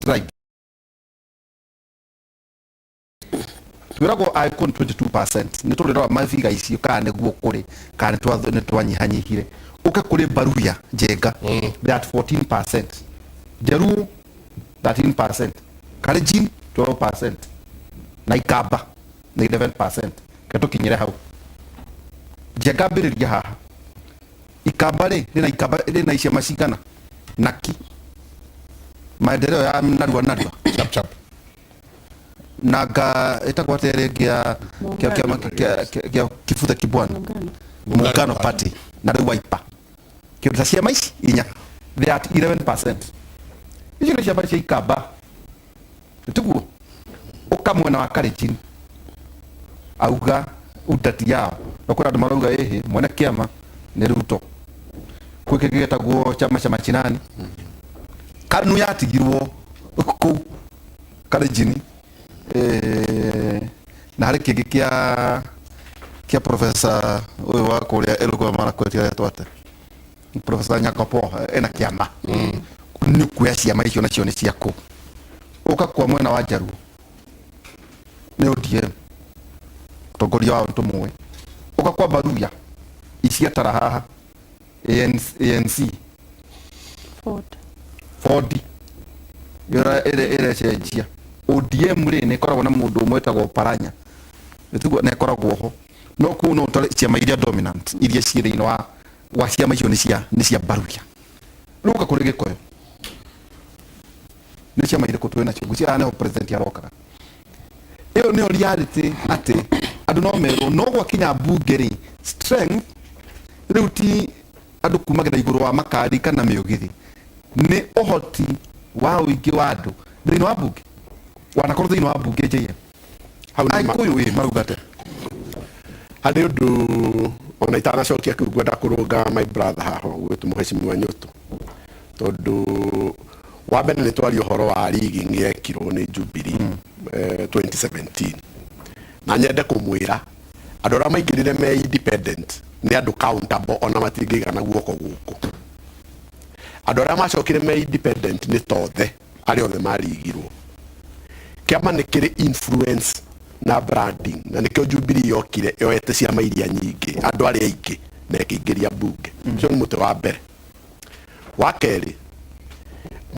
Tribe twĩragwo icon 22% nĩ tũrĩrora mabiga icio kana nĩguo kũrĩ kana nĩ twanyihanyihire. Ũke kũrĩ Baruya Njenga, they at 14%, Jaluo 13%, Kalenjin 12% na Ikamba nĩ 11%. Ke tũkinyĩre hau Njenga ambĩrĩria haha. Ikamba rĩ rĩna Ikamba rĩna iciama cigana naki maendeleo ya narua narua. Chap chap. Nanga ĩtagwo atĩa rĩngĩ ya kĩa kĩama kĩa Kibutha Kibwana? Muungano. Muungano Party na rĩu Wiper, kĩndũ ta ciama ici inya, they are at 11%. Icio nĩ ciama cia Ikamba, tiguo? Ũka mwena wa Kalenjin, auga utati yao no kwĩna andũ marauga ĩhĩ mwene kĩama nĩ Ruto. Kwĩ kĩngĩ gĩtagwo chama cha machinani, KANU yatigirwo kũu Kalenjin, na harĩ kĩngĩ kĩa professor ũyũ wa kũrĩa Elgeyo Marakwet aretwo atĩa, Professor Nyangopo, ena kĩama. Nĩ kuoya ciama icio nacio nĩ ciakũ. Ũka kwa mwena wa Jaluo nĩ ODM, mũtongoria wao nĩtũmũĩ. Ũka kwa Baruya iciatara haha ANC, ANC. Ford. Ford ĩrecenjia. ODM rĩ nĩ ĩkoragwo na mũndũ ũmwe wĩtagwo Paranya, nĩtiguo? Na ĩkoragwo ho no kũu no ũtare ciama iria dominant iria ciĩ thĩinĩ wa ciama icio nĩ cia Baruya. Rĩu ũka kũrĩ Gĩkũyũ, nĩ ciama irĩkũ twĩ nacio? Ngwĩciria haha nĩho president arokaga. Ĩyo nĩyo reality atĩ andũ no merwo no gwakinya mbunge rĩ, strength rĩu ti andũ kumagĩra igũrũ wa makari kana mĩũgithi, nĩ ũhoti wa ũingĩ wa andũ thĩinĩ wa mbunge, wanakorwo thĩinĩ wa mbunge JM. Hau nĩ Agĩkũyũ ĩ marauga atĩa? Harĩ ũndũ ona itanacokia kĩu ngwenda kũrũnga my brother haha ũguo mũhecimiwa Nyũtũ, tondũ wa mbere nĩ twaria ũhoro wa rigging yekirwo nĩ Jubilee 2017, na nyende kũmwĩra andũ arĩa maingĩrire me independent nĩ andũ countable, ona matingĩigana guoko gũkũ. Andũ arĩa macokire me independent nĩ tothe arĩa othe marigirwo. Kĩama nĩ kĩrĩ influence na branding, na nĩkĩo Jubilee yokire yoete ciama iria nyingĩ, andũ arĩa aingĩ, na ĩkĩingĩria mbunge. Ũcio nĩ mũtĩ wa mbere. Wa kerĩ,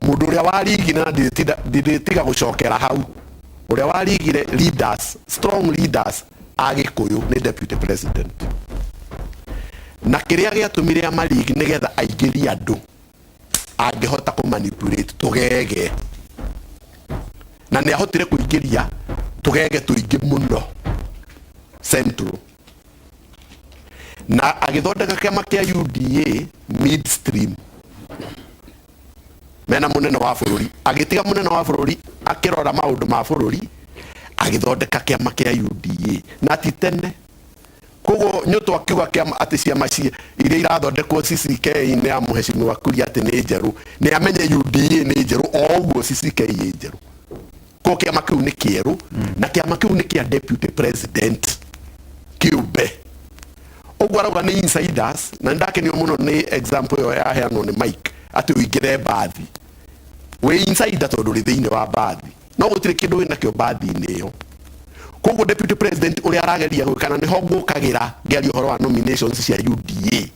mũndũ ũrĩa warigire, na ndirĩtiga gũcokera hau, ũrĩa warigire leaders, strong leaders a Gĩkũyũ nĩ deputy president, na kĩrĩa gĩatũmire amarigi nĩgetha aingĩrie andũ angĩhota kũmanipulate tũgege, na nĩ ahotire kũingĩria tũgege tũingĩ mũno central, na agĩthondeka kĩama kĩa UDA midstream mena mũnene wa bũrũri. Agĩtiga mũnene wa bũrũri akĩrora maũndũ ma bũrũri, agĩthondeka kĩama kĩa UDA na ti tene. Koguo Nyũtũ akiuga kĩama atĩ ciama iria irathondekwo CCK-inĩ ya mũhecimiwa Kuria atĩ nĩ njerũ, nĩ amenye UDA nĩ njerũ o ũguo CCK ĩ njerũ. Koguo kĩama kĩu nĩ kĩerũ, na kĩama kĩu nĩ kĩa deputy president kĩũmbe. Ũguo arauga nĩ insiders, na nĩndakenio mũno nĩ example ĩyo yaheanwo nĩ Mike atĩ ũingĩre mbathi wĩ insider tondũ ũrĩ thĩinĩ wa mbathi, no gũtirĩ kĩndũ wĩnakĩo mbathi-inĩ ĩyo. Koguo deputy president ũrĩa arageria gwĩka, na nĩho ngũkagĩra ngĩaria ũhoro wa nominations cia UDA,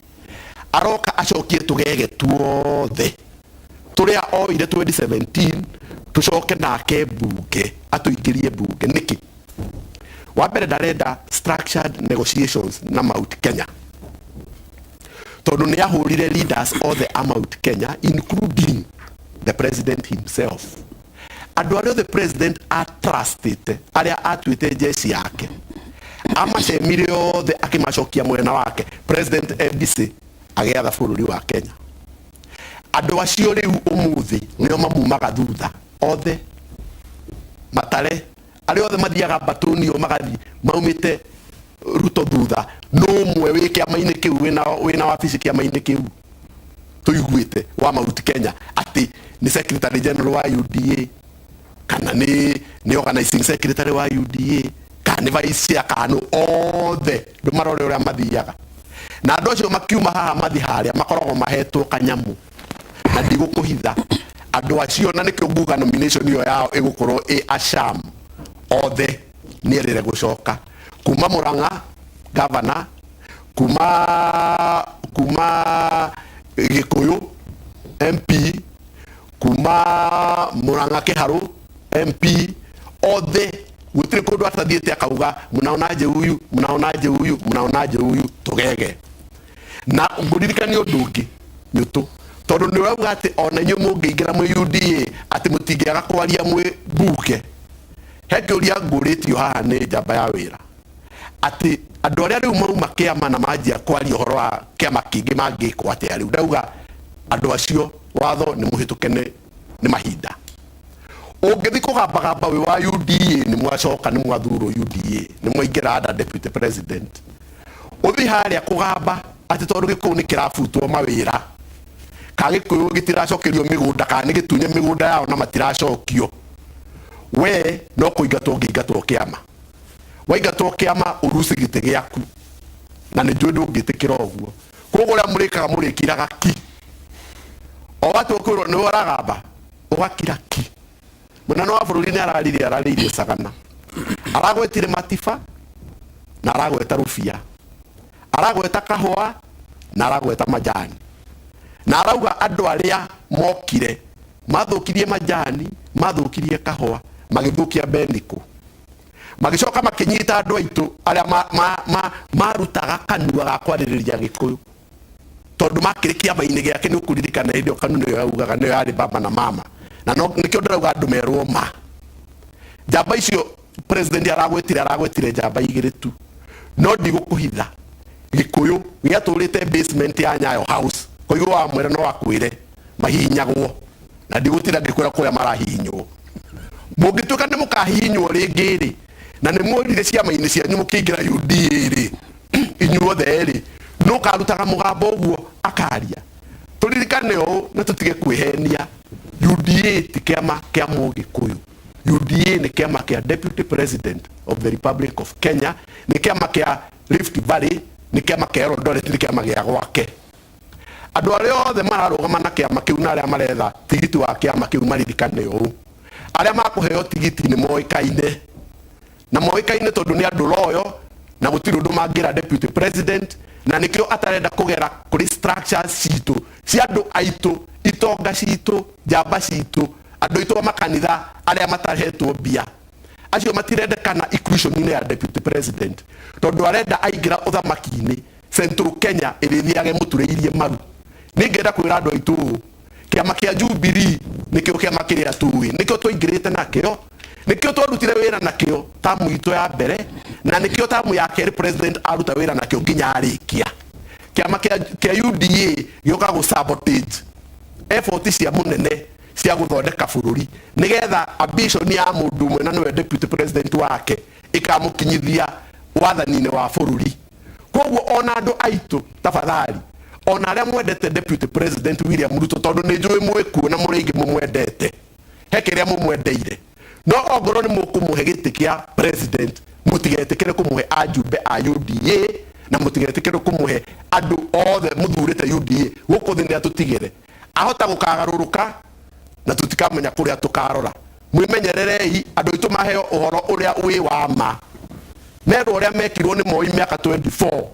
aroka acokie tũgege tuothe tũrĩa oire 2017, tũcoke nake mbunge, atũingĩrie mbunge. Nĩkĩ? Wa mbere, ndarenda structured negotiations na Mount Kenya, tondũ nĩ ahũrire leaders othe a Mount Kenya, including the president himself. Andũ arĩa othe president atrustĩte, arĩa atuĩte jeshi yake, amacemire othe akĩmacokia mwena wake. President ABC agĩatha bũrũri wa Kenya. Andũ acio rĩu ũmũthĩ nĩo mamumaga thutha othe, matare arĩa othe mathiaga mbatũni o magathiĩ maumĩte Ruto thutha. No ũmwe wĩ kĩama-inĩ kĩu, wĩna wabici kĩama-inĩ kĩu tũiguĩte wa Mount Kenya atĩ nĩ secretary general wa UDA, kana nĩ organizing secretary wa UDA, kana nĩ vice chair, kana nũ. Othe ndũmarore ũrĩa mathiaga na andũ acio makiuma haha mathi harĩa makoragwo mahetwo kanyamũ. Na ndigũkũhitha, Andũ acio na nĩkĩo nguga nomination ĩyo yao ĩgũkorwo ĩ asham othe nĩ erĩre gũcoka kuma Murang'a governor, kuma Gĩkũyũ MP, kuma Murang'a Kĩharũ MP, othe gũtirĩ kũndũ atathiĩte akauga mnaonaje huyu, mnaonaje huyu, mnaonaje huyu, tũgege. Na ngũririkanie ũndũ ũngĩ nyũtũ, tondũ nĩ ũrauga atĩ ona inyuĩ mũngĩingĩra mwĩ UDA atĩ mũtingĩaga kwaria mwĩ mbunge. He kĩũria ngũrĩtio haha nĩ njamba ya wĩra atĩ andũ arĩa rĩu mauma kĩama na manjia kwaria ũhoro wa kĩama kĩngĩ mangĩkwo atĩa. Rĩu ndauga andũ acio watho nĩ mũhĩtũke nĩ mahinda. Ũngĩthiĩ kũgambagamba wĩ wa UDA, nĩ mwacoka nĩ mwathurwo UDA, nĩ mwaingĩra under deputy president, ũthiĩ harĩa kũgamba atĩ tondũ Gĩkũyũ nĩ kĩrabutwo mawĩra, ka Gĩkũyũ gĩtiracokerio mĩgũnda, kana nĩ gĩtunye mĩgũnda yao na matiracokio, we no kũingatwo ũngĩingatwo kĩama. Waingatwo kĩama ũruci gĩtĩ gĩaku, na nĩ njũĩ ndũngĩtĩkĩra ũguo. Koguo ũrĩa mũrĩkaga mũrĩkiraga ki, o watua kwĩrwo nĩwe ũragamba ũgakira ki. Mũnene wa bũrũri nĩ araririe, ararĩirie Sagana, aragwetire Matiba na aragweta Rũbia, aragweta kahũa na aragweta majani, na arauga andũ arĩa mokire mathũkirie majani, mathũkirie kahũa, magĩthũkia Benikũ, magĩcoka makĩnyita andũ aitũ arĩa marutaga kanua ga kwarĩrĩria Gĩkũyũ, tondũ makĩrĩ kĩama-inĩ gĩake. Nĩ ũkũririkana hĩndĩ ĩyo kanu nĩyo yaugaga nĩyo yarĩ baba na mama, na no nĩkĩo ndĩrauga andũ merwo ma njamba icio president aragwetire njamba igĩrĩ tu. No ndigũkũhitha, Gĩkũyũ gĩatũrĩte basement ya Nyayo House, koiguo wa mwĩra no akwĩre mahihinyagwo, na ndigũtinda ngĩkwĩra kũrĩa marahihinywo. Mũngĩtuĩka nĩ mũkahihinywo rĩngĩ rĩ, na nĩ muorire ciama-inĩ cianyu mũkĩingĩra UDA rĩ, inyuothe rĩ, no karutaga mũgambo ũguo akaria. Tũririkane ũũ na tũtige kwĩhenia, UDA ti kĩama kĩa Mũgĩkũyũ. UDA nĩ kĩama kĩa Deputy President of the Republic of Kenya, nĩ kĩama kĩa Rift Valley, nĩ kĩama kĩa Eldoret, nĩ kĩama gĩa gwake. Andũ arĩa othe mararũgama na kĩama kĩu na arĩa maretha tigiti wa kĩama kĩu maririkane ũũ, arĩa makũheo tigiti nĩ moĩkaine, na moĩkaine tondũ nĩ andũ loyo na gũtirĩ ũndũ mangĩra deputy president, na nĩkĩo atarenda kũgera kũrĩ structures citũ cia andũ aitũ, itonga citũ, njamba citũ, andũ aitũ a makanitha arĩa matahetwo mbia, acio matirendekana equation-inĩ ya deputy president, tondũ arenda aingĩra ũthamaki-inĩ Central Kenya ĩrĩthiage mũturĩirie maru. Nĩ ngĩenda kwĩra andũ aitũ ũũ, kĩama kĩa Jubilee nĩkĩo kĩama kĩrĩa tũĩ, nĩkĩo twaingĩrĩte nakĩo, nĩkĩo twarutire wĩra nakĩo tamu itũ ya mbere, na nĩkĩo tamu ya kerĩ president aruta wĩra nakĩo nginya arĩkia. Kĩama kĩa UDA gĩũka gũ sabotage effort cia mũnene cia gũthondeka bũrũri, nĩgetha ambition ya mũndũ ũmwe na nĩwe deputy president wake ĩkamũkinyithia wathani-inĩ wa bũrũri. Koguo ona andũ aitũ, tafadhali, ona arĩa mwendete deputy president William Ruto, tondũ nĩ njũĩ mwĩkuo na mũrĩ aingĩ mũmwendete, he kĩrĩa mũmwendeire, no ongorwo nĩ mũkũmũhe gĩtĩ kĩa president, mũtigetĩkĩre kũmũhe ajumbe a UDA, na mũtigetĩkĩre kũmũhe andũ othe mũthurĩte UDA gũkũ thĩ. Nĩ atũtigĩre ahota gũkagarũrũka na tũtikamenya kũrĩa tũkarora. Mwĩmenyererei, andũ aitũ maheo ũhoro ũrĩa wĩ wa ma, merwo ũrĩa mekirwo nĩ Moi mĩaka 24,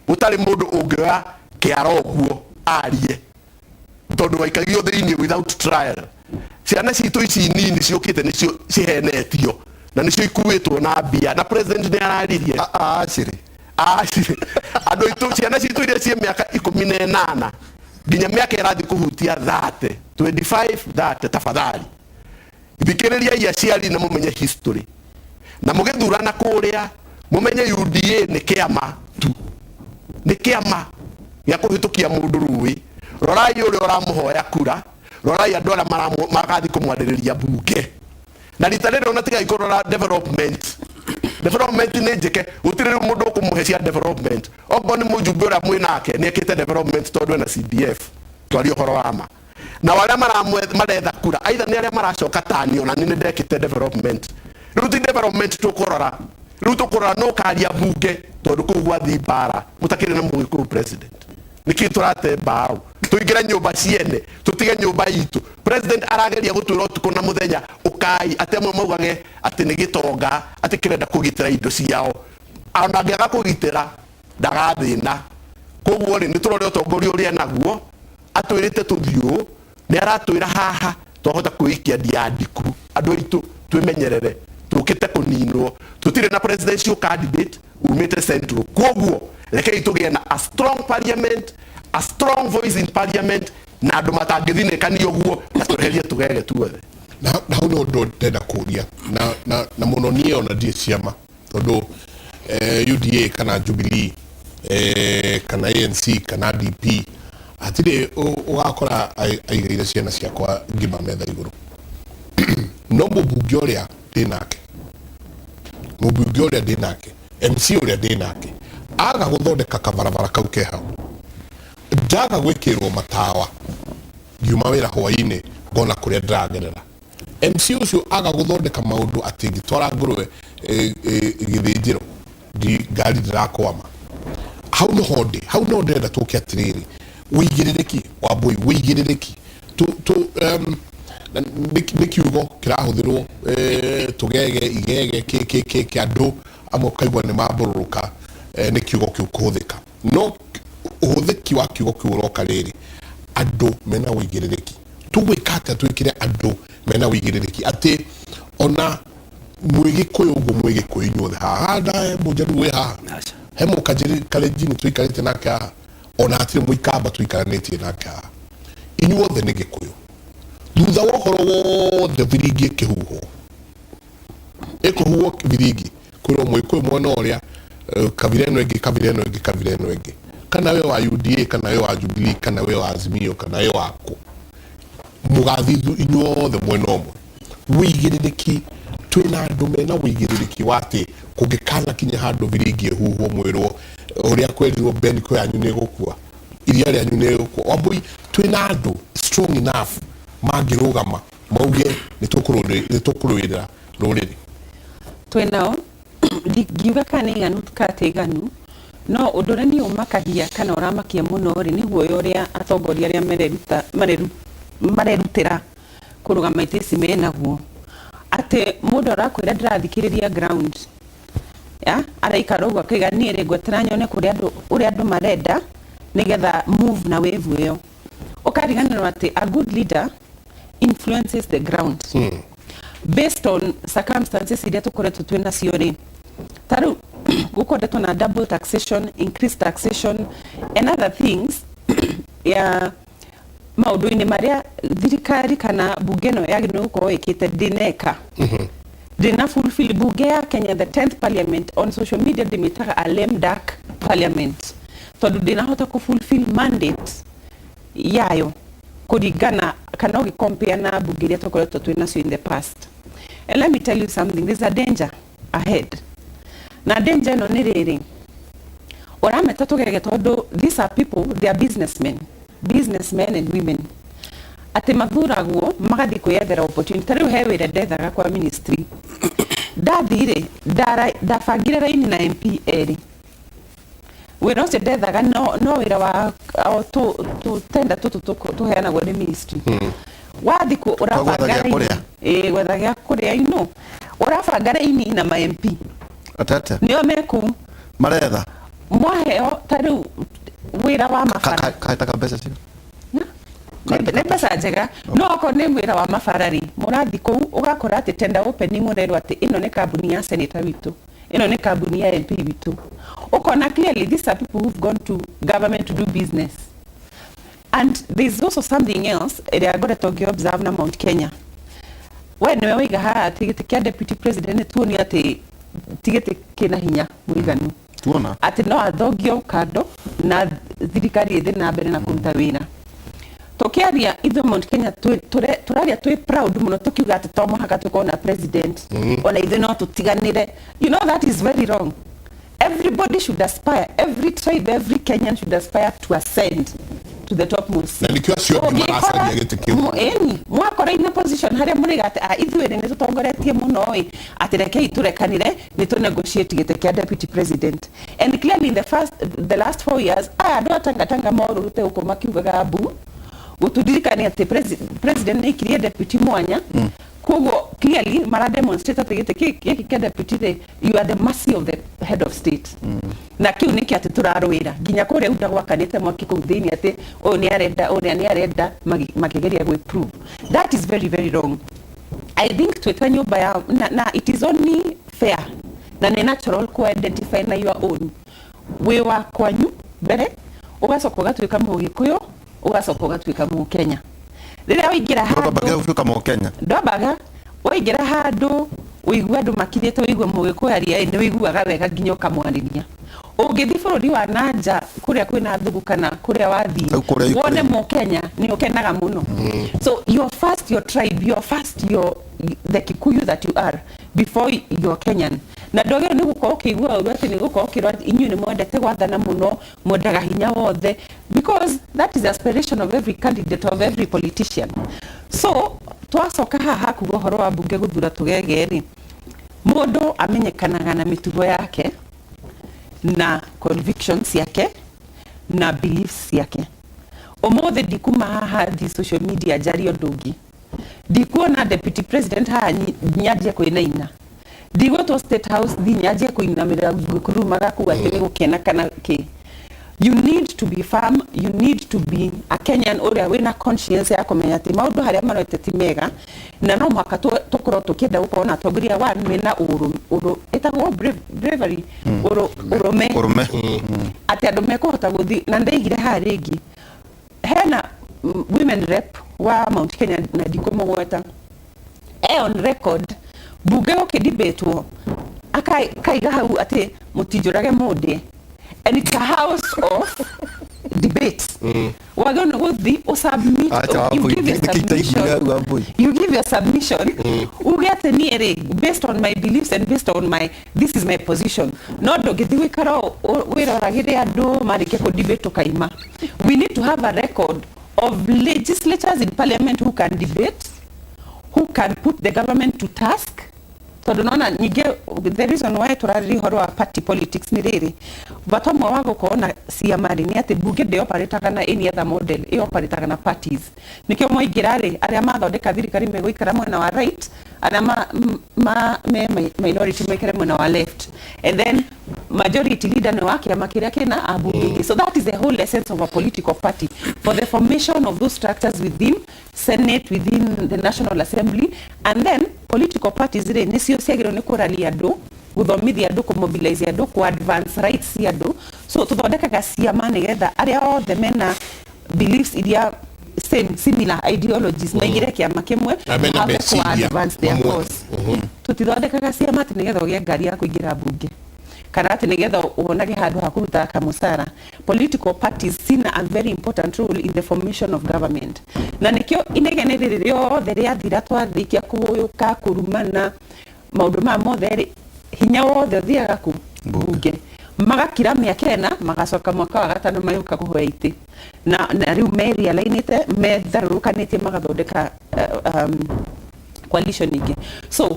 gũtarĩ mũndũ ũngĩoya kĩara ũguo arie, tondũ waikagio thĩinĩ without trial. Ciana citũ ici nini ciũkĩte nĩcio cihenetio na nĩcio ikuĩtwo na mbia, na president nĩ araririe. Acĩrĩ. Acirĩ andũ aitũ, ciana citũ iria ciĩ mĩaka 18 nginya mĩaka ĩrathiĩ kũhutia 30, 25, 30, tafadhali thikĩrĩriai aciari na mũmenye history, na mũgĩthurana kũrĩa mũmenye UDA nĩ kĩama tu, nĩ kĩama gĩa kũhĩtũkia mũndũ rũĩ. Rorai ũrĩa ũramũhoya kura, rorai andũ arĩa magathiĩ kũmwarĩrĩria mbunge, na rita rĩrĩ ona tigai kũrora development. Development nĩ njĩke, gũtirĩ rĩu mũndũ ũkũmũhe cia development. Okorwo nĩ mũjumbe ũrĩa mwĩ nake nĩ ekĩte development tondũ ena CDF, twarie ũhoro wa ma. Na arĩa maretha kura aitha nĩ arĩa maracoka tani, ona nĩ ndekĩte development. Rĩu ti development tũkũrora, rĩu tũkũrora no karia mbunge, tondũ kũu gwathi mbara mũtakĩrĩ na Mũgĩkũyũ president. Nĩkĩ tũrate mbaũ? Tũingĩre nyũmba ciene, tũtige nyũmba itũ. President arageria gũtwĩra ũtukũ na mũthenya ũkai, atĩ amwe maugage atĩ nĩ gĩtonga, atĩ kĩrenda kũgitĩra indo ciao. Ona angĩaga kũgitĩra ndagathĩna. Koguo rĩ, nĩ tũrore ũtongoria ũrĩa naguo atwĩrĩte tũthiĩ ũũ, nĩ aratwĩra haha twahota kwĩikia ndia ndiku. Andũ aitũ, twĩmenyerere, tũkĩte kũninwo. Tũtirĩ na presidential candidate umĩte Central. Koguo rekei tũgĩe na a strong parliament, a strong voice in parliament, na andũ matangĩthinĩkania ũguo, na tweherie tũgege tuothe. Na hau nĩ ũndũ ndenda kũria na mũno niĩ ona ndirĩ ciama, tondũ UDA kana Jubilee, kana ANC kana DP, hatirĩ ũgakora aigĩire ciana ciakwa ngima metha igũrũ. No mũmbunge ũrĩa ndĩ nake, mũmbunge ũrĩa ndĩ nake, MC ũrĩa ndĩ nake, aga gũthondeka kabarabara kau ke hau, ndaga gwĩkĩrwo matawa ngiuma wĩra hwainĩ ngona kũrĩa ndĩragerera, MC ũcio aga gũthondeka maũndũ atĩ ngĩtwara ngũrwe gĩthĩnjĩro ngari ndĩrakwama, hau nĩho ndĩ, hau no ndĩrenda tũke atĩrĩrĩ, wĩigĩrĩrĩki wa mbũi, wĩigĩrĩrĩki nĩ kiugo kĩrahũthĩrwo, tũgege, igege, kĩ kĩ kĩ kĩ, andũ amwe ũkaigua nĩ mambũrũrũka nĩ kiugo kĩu kũhũthĩka. No ũhũthĩki wa kiugo kĩu ũroka rĩrĩ, andũ mena wĩigĩrĩrĩki, tũgwĩka atĩa twĩkĩre andũ mena wĩigĩrĩrĩki atĩ ona mwĩgĩkũyũ ũguo, mwĩgĩkũyũ inyuothe haha nda he mũnjaruo wĩ haha? Aca. He mũkanjĩrĩ kalenjini tũikarĩte nake haha? Ona hatirĩ mũikamba tũikaranĩtie nake haha. Inyuothe nĩ gĩkũyũ. Thutha wa ũhoro wothe, biringi ĩkĩhuhwo, ĩkũhuhwo biringi kwĩrwo mũgĩkũyũ mwena ũrĩa, kabira ĩno ĩngĩ, kabira ĩno ĩngĩ, kabira ĩno ĩngĩ, kana we wa UDA, kana we wa Jubilee, kana we wa Azimio, kana we wa kũ, mũgathiĩ inyuothe mwena ũmwe. Wĩigĩrĩrĩki, twĩna andũ mena wĩigĩrĩrĩki wa atĩ kũngĩkana kinya handũ biringi ĩhuhwo, mwĩrwo ũrĩa kwerirwo beniko yanyu nĩ ĩgũkua, iria rĩanyu nĩ rĩgũkua, Wambui, twĩna andũ strong enough mangĩrũgama mauge nĩ tũkũrũĩrĩra rũrĩrĩ? Twĩnao. Ndingiuga kana nĩ iganu kana ti iganu, no ũndũ ũrĩa niĩ ũmakagia kana ũramakia mũno rĩ, nĩ guoya ũrĩa atongoria arĩa marerutĩra kũrũgama itĩ ici menaguo, atĩ mũndũ arakwĩra ndĩrathikĩrĩria ground ya araikara ũguo, akaiga niĩ rĩ, ngwetera nyone kũrĩa andũ, ũrĩa andũ marenda, nĩgetha move na wave ĩyo. Ũkariganĩrwo atĩ a good leader influences the ground based on circumstances iria tũkoretwo twĩ nacio rĩ. Ta rĩu gũkoretwo na double taxation, increased taxation and other things ya maũndũ-inĩ marĩa thirikari kana bunge ĩno yagĩrĩirwo gũkorwo ĩkĩte, ndĩneka, ndĩna fulfill. Bunge ya Kenya, the 10th parliament, on social media ndĩmĩtaga a lame duck parliament, tondũ ndĩnahota kũ fulfill mandate yayo kũringana kana ũgĩcompare na bunge iria tũkoretwo twĩ nacio in the past. And let me tell you something, there's a danger ahead, na danger ĩno nĩ rĩrĩ, ũrameta tũgege tondũ these are people, they are businessmen, businessmen and women, atĩ mathuragwo magathiĩ kwĩyethera opportunity. Ta rĩu he wĩra ndethaga kwa ministry, ndathire ndabangire raini na MP erĩ. Wĩra ũcio ndethaga no wĩra wa o tũ tenda tũtũ tũheanagwo nĩ ministry. Wathiĩ kũ ũrabanga Gwetha gĩa raini. Kũrĩa. Ĩĩ, gwetha gĩa kũrĩa. Ũrabanga raini na ma MP. Atete. Nĩo mekũu. Maretha. Mwaheo ta rĩu wĩra wa mabara. Kahetaga mbeca cio. Nĩ mbeca njega, no okorwo nĩ wĩra wa mabara rĩ, mũrathiĩ kũu ũgakora atĩ tender opening, ũrerwo atĩ ĩno nĩ kambuni ya senator witũ, ĩno nĩ kambuni ya MP witũ. Ũkona clearly these are people who've gone to government to do business. And there's also something else ĩrĩa ngoretwo ngĩ-observe na Mount Kenya. We nĩwe waiga haha atĩ gĩtĩ kĩa deputy president nĩ tuonie atĩ ti gĩtĩ kĩna hinya mũiganu. Tuona. Atĩ no athongio kando na thirikari ĩthiĩ na mbere na kũruta wĩra. Tũkĩaria ithuĩ Mount Kenya tũraria twĩ proud mũno, tũkiuga atĩ to mũhaka tũkorwo na president, ona ithuĩ no tũtiganĩre. You know that is very wrong. Everybody should aspire, every tribe, every Kenyan should aspire to ascend. To the topmost. Na nĩkĩo acio angĩ maracaria gĩtĩ kĩu. Ĩni mwakora ina position harĩa mũrĩga atĩ ah, ithuĩ rĩ nĩ tũtongoretie mũno ĩ, atĩ rekei tũrekanire nĩ tũ negotiate gĩtĩ kĩa deputy president. And clearly in the last 4 years, aya andũ a Tangatanga morũrũte gũkũ makiugaga mbu gũtũririkania atĩ president nĩ aikirie deputy mwanya. Koguo clearly mara demonstrate atĩ gĩtĩ gĩkĩ kĩa deputy rĩ, you are the mercy of the head of state. Na kĩu nĩkĩo atĩ tũrarũĩra nginya kũrĩa UDA gwakanĩte mwaki kũu thĩinĩ, atĩ ũyũ nĩ arenda, ũrĩa nĩ arenda, makĩgeria gwĩ prove. That is very, very wrong. I think twĩta nyũmba ya na it is only fair na nĩ natural ku identify na your own, wĩ wa kwanyu mbere, ũgacoka ũgatuĩka Mũgĩkũyũ, ũgacoka ũgatuĩka Mũkenya rĩrĩa waingĩra handũ Ndwambaga gũtuĩka Mũkenya. Ndwambaga waingĩra handũ ũigue andũ makirĩte, ũigue Mũgĩkũyũ aria, nĩ ũiguaga wega nginya ũkamwarĩria. Ũngĩthiĩ bũrũri wa nanja kũrĩa kwĩna thugu kana kũrĩa wathiĩ, Hau kũrĩa wone Ukraine. Mũkenya nĩ ũkenaga mũno. So you're first your tribe, you're first your the Kikuyu that you are before you're Kenyan. Na ndwagĩrĩirwo nĩ gũkorwo ũkĩigua ũru atĩ nĩ gũkorwo ũkĩrwo atĩ inyuĩ nĩ mwendete gwathana mũno, mwendaga hinya wothe, because that is the aspiration of every candidate, of every politician. So twacoka haha hakuga ũhoro wa mbunge gũthura tũgege rĩ, mũndũ amenyekanaga na mĩtugo yake na convictions ciake na beliefs ciake. Ũmũthĩ ndikuma haha thi social media njarie ũndũ ũngĩ, ndikuona deputy president haha nyanjie kwĩnaina, ndigwĩtwo State House thi nyanjie kũinamĩrĩra ngũkũrumaga kuga atĩ nĩ gũkena kana kĩ. You need to be firm, you need to be a Kenyan ũrĩa wĩna conscience ya kũmenya atĩ maũndũ harĩa marorete ti mega, na no mũhaka tũkorwo tũkĩenda gũkorwo na atongoria one mena ũrũ ũrũ ĩtagwo bravery, ũrũme. Ũrũme. Atĩ andũ mekũhota gũthiĩ na ndaigire haha rĩngĩ hena women rep wa Mount Kenya na ndikũmũgweta, e on record bunge gũkĩdibatwo akaiga hau atĩ mũtinjũrage mũndĩ, and it's a house of debate. Wagĩrĩirwo nĩ gũthiĩ ũsubmit, Acha, you Wambui, give your nĩkĩ itaiguire submission. hau, Wambui? You give your submission, uge atĩ niĩ rĩ, based on my beliefs and based on my, this is my position. No ndũngĩthiĩ gũikara wĩroragĩre andũ marĩkia kũ debate ũkaima. We need to have a record of legislatures in parliament who can debate, who can put the government to task, tondũ nona ningĩ the reason why tũrarĩria ũhoro wa party politics nĩ rĩrĩ, bata ũmwe wa gũkorwo na ciama rĩ nĩ atĩ bunge ndĩoparĩtaga na any other model, ĩoparĩtaga na parties. Nĩkĩo mwaingĩra rĩ, arĩa mathondeka thirikari megũikara mwena wa right, arĩa me minority maikare mwena wa left, and then majority leader nĩ wa kĩama kĩrĩa kĩna ambunge aingĩ. So that is the whole essence of a political party, for the formation of those structures within Senate, within the National Assembly. And then political parties rĩ, nĩcio ciagĩrĩirwo nĩ kũraria andũ, gũthomithia andũ, kũmobilize andũ, kũ advance rights cia andũ. So tũthondekaga ciama nĩgetha arĩa othe mena beliefs iria same, similar ideologies, maigire kĩama kĩmwe, Na mena mahote meciria advance their mamwe. cause. Tũtithondekaga ciama atĩ nĩgetha ũgĩe ngari ya kũingĩra mbunge kana atĩ nĩgetha wonage handũ ha kũrutaga kamũcara. Political parties sina a very important role in the formation of government, na nĩkĩo inegene rĩrĩ rĩothe rĩathira, twarĩkia kũhũyũka, kũrumana, maũndũ maya mothe rĩ, hinya wothe ũthiaga ku mbunge, magakira mĩaka 4, magacoka mwaka wa gatano magĩũka kũhoya itĩ, na rĩu merealignĩte, metharũrũkanĩtie, magathondeka coalition ingĩ. So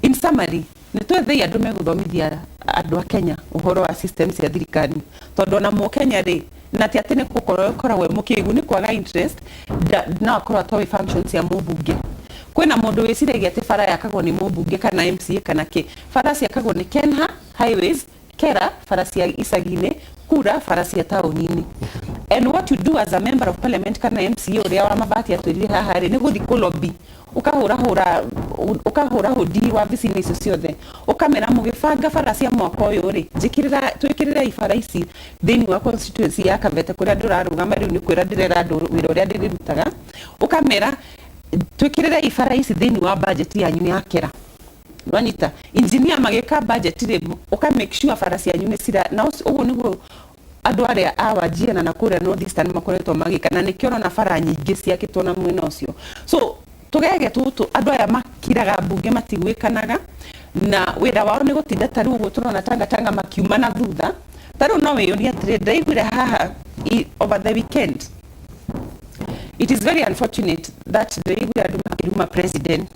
in summary, nĩ twethei andũ megũthomithia andũ a Kenya ũhoro wa system cia thirikari, tondũ ona Mũkenya rĩ, na ti atĩ nĩ gũkorwo ĩkoragwo ĩ mũkĩgu, nĩ kwaga interest, no akorwo atoĩ functions cia mũmbunge. Kwĩna mũndũ wĩciragia atĩ bara yakagwo nĩ mũmbunge kana MCA kana kĩ. Bara ciakagwo nĩ KENHA, highways, KeRRA bara cia icagi-inĩ, KURA bara cia taũni-inĩ. And what you do as a member of parliament kana MCA, ũrĩa wa mabati atwĩrire haha rĩ, nĩ gũthiĩ kũ-lobby, ũkahũrahũra, ũkahũra hũndi wabici-inĩ icio ciothe, ũkamera mũgĩbanga bara cia mwaka ũyũ rĩ, njĩkĩrĩra, twĩkĩrĩre bara ici thĩinĩ wa constituency ya Kabete kũrĩa ndũrarũgama. Rĩu nĩ kwĩra ndĩrera andũ wĩra ũrĩa ndĩrĩrutaga, ũkamera twĩkĩrĩre bara ici thĩinĩ wa budget yanyu ya KeRRA. Wanyita engineer magĩka budget rĩ, ũka make sure bara cianyu nĩ cira na ũguo nĩguo andũ arĩa a Wajir na kũrĩa North Eastern makoretwo magĩka, na nĩkĩo ũrona bara nyingĩ ciakĩtwo na mwena ũcio. So tũgege tũtũ, andũ aya makiraga mbunge matiguĩkanaga, na wĩra wao nĩ gũtinda ta rĩu ũguo tũrona Tangatanga makiuma na thutha. Ta rĩu no wĩyũrie atĩrĩ, ndaiguire haha over the weekend It is very unfortunate that ndĩraiguire andũ makĩruma president.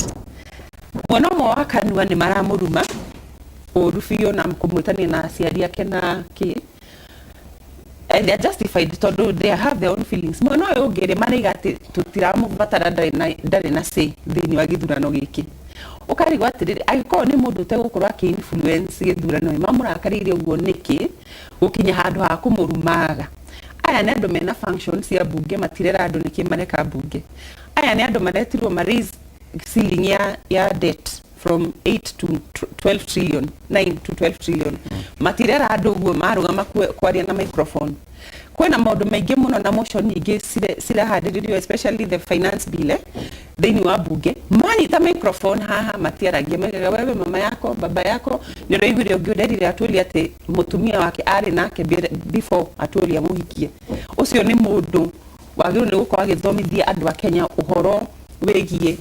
Mwena ũmwe wa kanua nĩ maramũruma ũru biũ na kũmwĩtania na aciari ake na kĩ, and they are justified tondũ they have their own feelings. Mwena ũyũ ũngĩ rĩ, maraiga atĩ tũtiramũbatara, ndarĩ na say thĩinĩ wa gĩthurano gĩkĩ. Ũkarigwo atĩrĩrĩ, angĩkorwo nĩ mũndũ ũtegũkorwo akĩ influence gĩthurano ĩ, mamũrakarĩire ũguo nĩkĩ gũkinya handũ ha kũmũrumaga? Aya nĩ andũ mena function cia bunge, matirera andũ nĩkĩ mareka bunge. Aya nĩ andũ maretirwo ma raise ceiling ya debt from 8 to 12 trillion, 9 to 12 trillion. Matirera andũ ũguo marũgama kwaria na microphone. Kwĩna maũndũ maingĩ mũno na motion nyingĩ cirahandĩrĩrio, especially the finance bill, thĩinĩ wa bunge. Manyita microphone haha matiaragia, maigaga wewe mama yako, baba yako. Nĩ ũraiguire ũngĩ ũrerire Atwoli atĩ mũtumia wake arĩ nake before Atwoli amũhikie. Ũcio nĩ mũndũ wagĩrĩirwo nĩ gũkorwo agĩthomithia andũ a Kenya ũhoro wĩgiĩ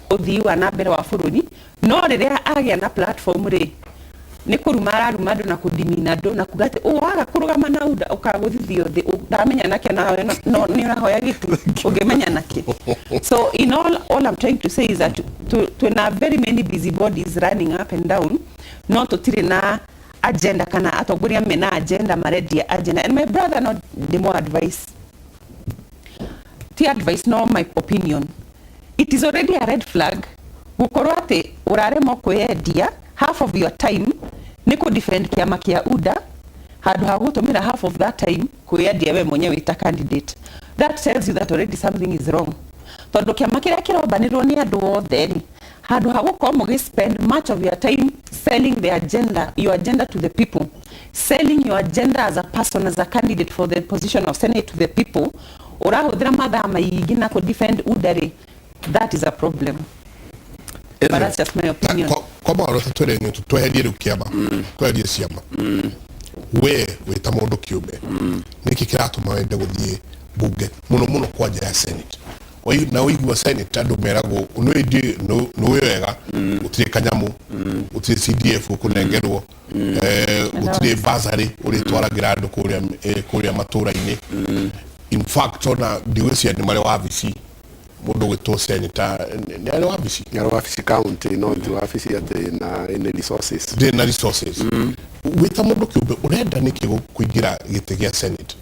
ũthii wa na mbere wa bũrũri, no rĩrĩa agĩa na platform rĩ, nĩ kũruma araruma andũ na kũdimina andũ na kuga atĩ waga kũrũgama na UDA ũkagũthithio thĩ. Ndamenya nake nawe no nĩ ũrahoya gĩtĩ ũngĩmenya nake. So in all I'm trying to say is that twĩna very many busy bodies running up and down, no tũtirĩ na agenda kana atongoria mena agenda, marendia agenda. And my brother, no ndĩmũ advice, ti advice, no my opinion, it is already a red flag gukorwo atĩ ũraremwo kwĩyendia. Half of your time nĩ kũ defend kĩama kĩa UDA handũ ha gũtũmĩra half of that time kwĩyendia we mwenyewe ta candidate. That tells you that already something is wrong, tondũ kĩama kĩrĩa kĩrombanĩrwo nĩ andũ othe rĩ, handũ ha gũkorwo mũgĩ spend much of your time selling the agenda, your agenda to the people, selling your agenda as a person, as a candidate for the position of senate to the people, ũrahũthĩra mathaa maingĩ na kũ defend UDA rĩ, that is a problem. But that's just my opinion. Kwa maũndũ ta twĩre nĩ tweherie rĩu kĩama, tweherie ciama, we wĩ ta mũndũ kĩũmbe, nĩkĩ kĩratũma wende gũthiĩ bunge, mũno mũno kwanja ya senate? Na ũigua senate andũ meragwo nĩ nĩ wega, gũtirĩ kanyamũ, gũtirĩ CDF ũkũnengerwo, gũtirĩ bursary ũrĩtwaragĩra andũ kũrĩa matũra-inĩ. In fact, ona ndigwĩciria nĩ marĩ wabici. Mũndũ ũgwĩtwo senator nĩ arĩ wabici? Nĩ wabici county, no ti wabici atĩ na any resources. Ndĩrĩ na resources. Wĩ ta mũndũ kĩũmbe, ũrenda nĩkĩ kũingĩra gĩtĩ gĩa senate?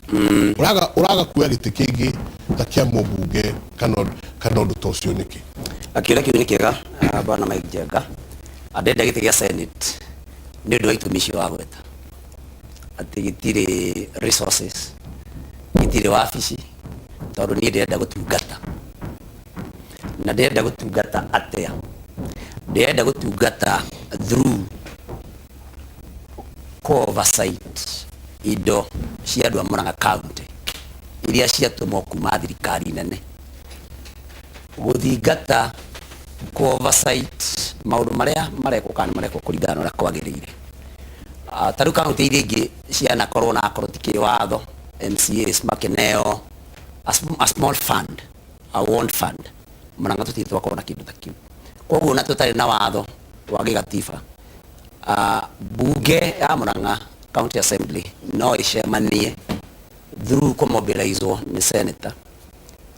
Ũraga kuoya gĩtĩ kĩngĩ ta kĩa mũmbunge kana ũndũ ta ũcio nĩkĩ? Akĩũria kĩu nĩ kĩega. Bwana Mike Njenga andenda gĩtĩ gĩa senate nĩ ũndũ wa itũmi icio wagweta, atĩ gĩtirĩ resources, gĩtirĩ wabici, tondũ niĩ ndĩrenda gũtungata. Na ndĩrenda gũtungata atĩa? Ndĩrenda gũtungata through oversight indo cia andũ a Murang'a County iria ciatũmwo kuma thirikari nene, gũthingata ku oversight maũndũ marĩa marekwo kana nĩ marekwo kũringana na ũrĩa kwagĩrĩire. Ta rĩu kaunti iria ingĩ cianakorwo na akorwo ti kĩwatho, MCAs makĩneo a small fund, a ward fund. Murang'a tũtirĩ twakorwo na kĩndũ ta kĩu. Koguo na tũtarĩ na watho wa gĩgatiba, bunge ya Murang'a County Assembly no ĩcemanie through kũmobilizwo nĩ senator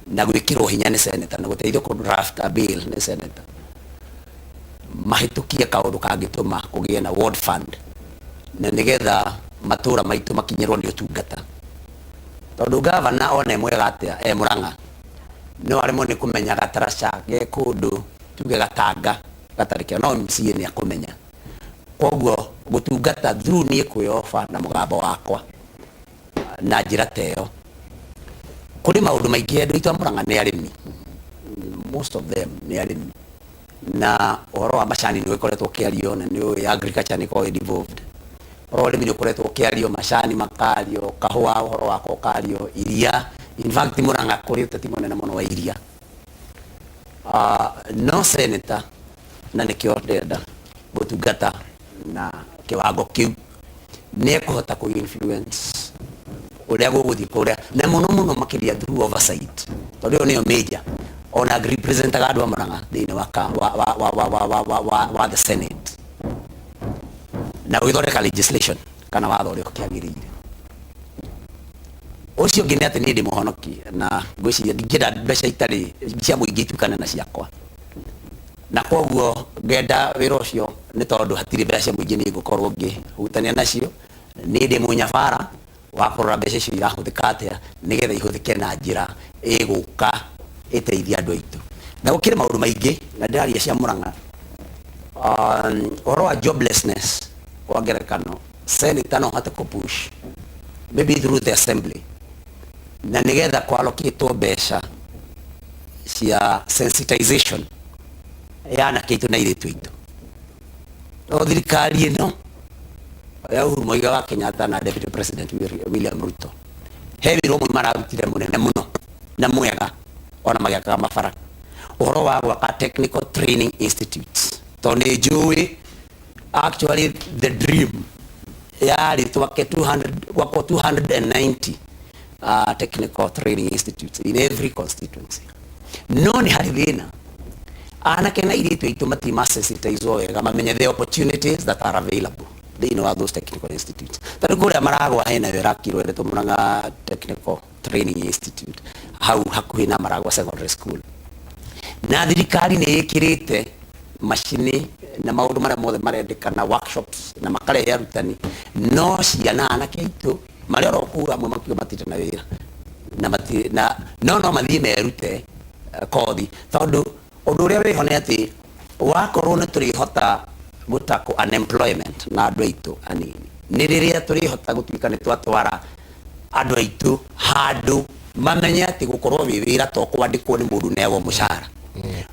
na gwĩkĩrwo hinya nĩ senator na gũteithio kũ draft a bill nĩ senator, mahĩtũkie kaũndũ kangĩtũma kũgĩe na ward fund na nĩgetha matũra maitũ makinyĩrwo nĩ ũtungata, tondũ gavana ona e mwega atĩa e Murang'a no aremwo nĩ kũmenya gataraca ge kũndũ tuge Gatanga gatarĩ kĩo, no MCA nĩ akũmenya. Koguo gũtungata through niĩ kwĩoba na mũgambo wakwa na njĩra ta ĩyo. Kũrĩ maũndũ maingĩ. Andũ aitũ a Murang'a nĩ arĩmi, most of them nĩ arĩmi, na ũhoro wa macani nĩ ũkoretwo ũkĩario, na nĩ ũĩ agriculture nĩ ĩkoragwo devolved. Ũhoro wa ũrĩmi nĩ ũkoretwo ũkĩario, macani makario, kahũa ũhoro wako ũkario, iria. In fact, Murang'a kũrĩ ũteti mũnene mũno wa iria. No senator, na nĩkĩo ndĩrenda gũtungata na kĩwango kĩu, nĩ ekũhota kũ influence ũrĩa gũgũthiĩ kũrĩa, na mũno mũno makĩria through oversight, tondũ ĩyo nĩyo major ona representaga andũ a Murang'a thĩinĩ wa, ka- wa, wa, wa, wa, wa, wa, wa, wa, wa the senate na gũgĩthondeka legislation kana watho ũrĩa ũkĩagĩrĩire. Ũcio ũngĩ nĩ atĩ niĩ ndĩ mũhonoki na ngwĩciria ndingĩenda mbeca itarĩ cia mũingĩ itukane na ciakwa, na koguo ngenda wĩra ũcio nĩ tondũ hatirĩ mbeca cia mũingĩ niĩ ngũkorwo ngĩhutania nacio. Niĩ ndĩ mũnyabara wa kũrora mbeca icio irahũthĩka atĩa nĩgetha ihũthĩke na njĩra ĩgũka ĩteithie andũ aitũ. Na gũkĩrĩ maũndũ maingĩ na ndĩraria cia Murang'a, ũhoro wa joblessness kwa ngerekano, senator no hote kũ-push maybe through the assembly na nĩgetha kwalokĩtwo mbeca cia sensitization ya anake aitũ na airĩtu aitũ. No thirikari ĩno ya Uhuru Muigai wa Kenyatta na Deputy President William Ruto he wĩra ũmwe mararutire mũnene mũno na mwega ona magĩakaga mabara, ũhoro wa gwaka technical training institutes, tondũ nĩ njũĩ actually the dream yarĩ twake 200, gwakwo 290 technical training institutes in every constituency. No nĩ harĩ thĩna, anake na airĩtu aitũ matirĩ masensitizwo wega mamenye the opportunities that are available thĩinĩ wa those technical institutes. Tarĩu kũrĩa Maragwa hena wĩra akirwo ĩretwo Murang'a Technical Training Institute hau hakuhĩ na Maragwa Secondary School, na thirikari nĩ ĩkĩrĩte macini na maũndũ marĩa mothe marendekana, workshops, na makarehe arutani, no ciana anake aitũ marĩa oro kũu amwe makiuga matirĩ na wĩra na matirĩ na no mathiĩ merute kothi, tondũ ũndũ ũrĩa wĩho nĩ atĩ wakorwo nĩ tũrĩhota gũtackle unemployment na andũ aitũ anini nĩ rĩrĩa tũrĩhota gũtuĩka nĩ twatwara andũ aitũ handũ mamenye atĩ gũkorwo wĩ wĩra to kwandĩkwo nĩ mũndũ newo mũcara,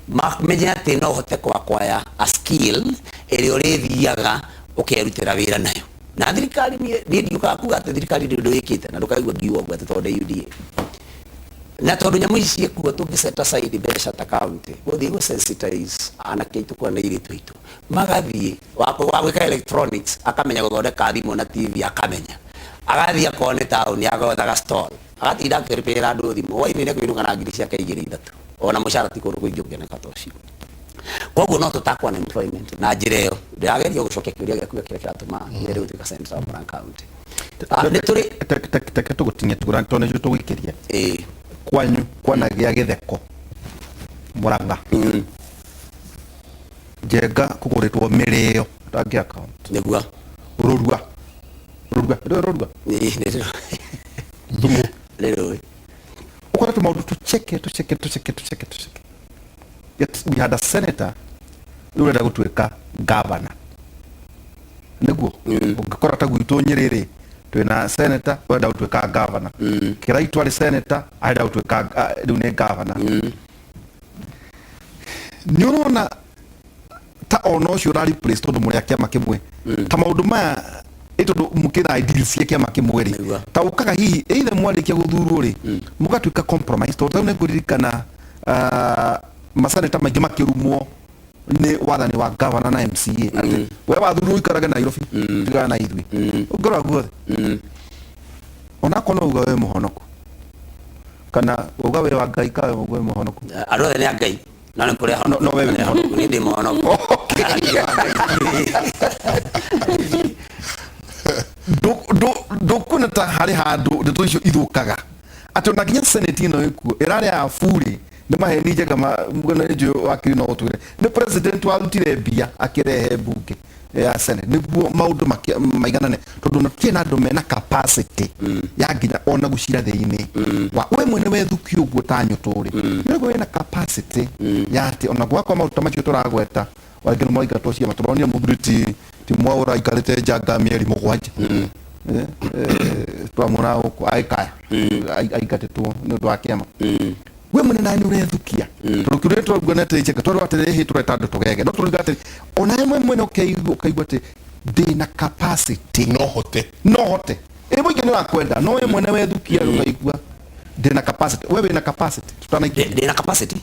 mamenye atĩ no ũhote kwakwaya a skill ĩrĩa ũrĩthiaga ũkerutĩra wĩra nayo. Na thirikari niĩ ndiũkaga kuga atĩ thirikari ndĩ ũndũ ĩkĩte, na ndũkaigua ngiuga ũguo atĩ tondũ ndĩ UDA na tondũ nyamũ ici ciĩkuo, tũngĩ set aside mbeca ta county gũthiĩ gũ sensitize anake aitũ kũrĩa na airĩtu aitũ magathiĩ wa gwĩka electronics, akamenya gũthondeka thimũ na TV, akamenya agathiĩ akorwo nĩ taũni agwethaga stall, agatinda akĩrĩpĩra andũ thimũ, hwainĩ nĩ kũinũka na ngiri ciake igĩrĩ ithatũ, ona mũcara ti kũndũ kũingĩ ũngĩoneka ta ũcio. Koguo no tũtackle unemployment na njĩra ĩyo. Ndĩrageria gũcokia kĩũria gĩaku kĩrĩa kĩratũma nyende gũtuĩka senator wa Murang'a County. Nĩ tũrĩ Teke tũgũtinia tũgũra tondũ nĩcio tũgũikĩria. Ĩĩ. Kwanyu kwanagĩa gĩtheko Murang'a, Njenga kũgũrĩtwo mĩrĩo tangi account. Nĩguo. Rũrua, rũrua, rũrua, rũrua. Ĩĩ, nĩ Thumu. Nĩ rũĩ. Ũkoretwo maũndũ tũcheke tũcheke tũcheke tũcheke tũcheke, yet we had a senator rĩu ũrenda gũtuĩka governor. Nĩguo ũngĩkora ta gwitũ Nyĩrĩ rĩ, twĩna senator ũrenda gũtuĩka governor, Kĩraitũ arĩ senator arenda gũtuĩka, rĩu nĩ governor. Nĩ ũrona ta ona ũcio ũra replace tondũ mũrĩ a kĩama kĩmwe, ta maũndũ maya ĩ tondũ mũkĩra ideals cia kĩama kĩmwe rĩ, ta ũkaga hihi either mwarĩkia gũthurwo rĩ, mũgatuĩka compromise, tondũ tarĩu nĩngũririkana maseneta maingĩ makĩrumwo nĩ wathani wa governor na MCA atĩ we wathurwo ũikarage Nairobi, tigana na ithuĩ. Ũngĩrora guothe, onakorwo no uga wĩ mũhonoku kana uga wĩ wa Ngai ka wĩ mũhonoku. Andũ othe nĩ a Ngai, no nĩ kũrĩ No we wĩ mũhonoku. Niĩ ndĩ mũhonoku. Ndũkuona ta harĩ handũ ndeto icio ithũkaga atĩ ona nginya senate ĩno ĩkuo ĩrarĩ ya burĩ nĩ maheni? Njenga mũgana njũĩ wakiri no ũtwĩre nĩ president warutire mbia akĩrehe mbunge ya senate nĩguo maũndũ maiganane, tondũ ona tũtirĩ na andũ mena capacity ya nginya ona gũcira thĩinĩ wa we mwene wethuki ũguo ta nyũtũ rĩ, nĩguo wĩna capacity ya atĩ ona gwakwa maũndũ ta macio tũragweta wangĩ nĩ mwaingatwo ciama, tũronire mũthuri ti Mwaũra aikarĩte njanga mĩeri 7. Twamuona gũkũ agĩkaya aingatĩtwo nĩ ũndũ wa kĩama. We mwene nawe nĩ ũrethukia, tondũ kĩũria twaruga nĩ atĩ Njenga twarwo atĩrĩ hĩ tũreta andũ tũgege, no tũruga atĩrĩ ona we mwene ũkaigua atĩ ndĩna capacity. No hote. No hote ĩ mũingĩ nĩ wakwenda, no we mwene wethukia ũkaigua ndĩna capacity, we wĩna capacity tutanaikia? Ndĩna capacity,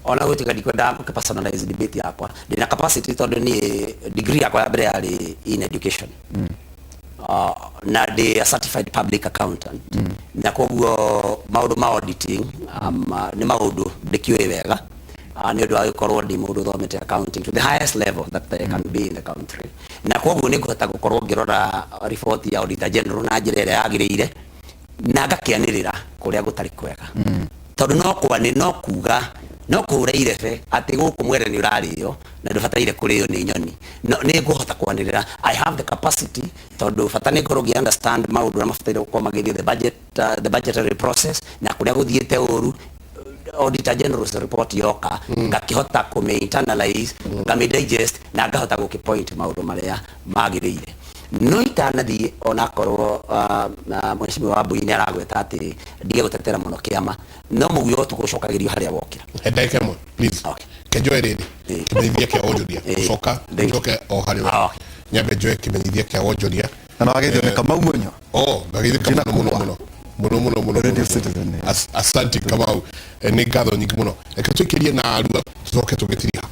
ona gũtuĩka ndikwendaga gũkĩ personalize debate yakwa, ndĩna capacity tondũ niĩ degree yakwa ya mbere yarĩ in education, na ndĩ a certified public accountant, na koguo maũndũ ma auditing nĩ maũndũ ndĩkĩũĩ wega, nĩ ũndũ wa gũkorwo ndĩ mũndũ ũthomete accounting to the highest level that there can be in the country, na koguo nĩ ngũhota gũkorwo ngĩrora report ya auditor general na njĩra ĩrĩa yagĩrĩire. Na ngakĩanĩrĩra kũrĩa gũtarĩ kwega, tondũ no kwanĩ no kuga no kũhũra irebe atĩ gũkũ mwere nĩ ũrarĩo na ndũbataire kũrĩo nĩ nyoni. No nĩ ngũhota kwanĩrĩra. I have the capacity, tondũ bata nĩ ngorwo ngĩ understand maũndũ ũrĩa mabataire gũkorwo magĩthiĩ, the budget, the budgetary process, na kũrĩa gũthiĩte ũru. Auditor General's report yoka, ngakĩhota kũmĩ internalize, ngamĩ digest, na ngahota gũkĩ point maũndũ marĩa magĩrĩire. No itanathiĩ, onakorwo mheshimiwa Wambui nĩ aragweta atĩ ndige gũtetera mũno kĩama, no mũguĩ ũtukũ ũcokagĩrio harĩa wokĩra. He ndagĩka ĩmwe, please. Okay. Kenjoe rĩrĩ kĩmenyithia kĩa wonjoria. Gũcoka Thank you. njoke o harĩ we. Ah, okay. Nyambe njoe kĩmenyithia kĩa wonjoria. Na no wageithio nĩ Kamau Munyo. Oh, ngageithĩka Jina mũno mũno kubwa. mũno mũno mũno mũno. Radio Mũno. Citizen, eh. Asante Kamau. Nĩ ngatho nyingĩ mũno. Reke tũikĩrie na arua tũcoke tũgĩtiriha.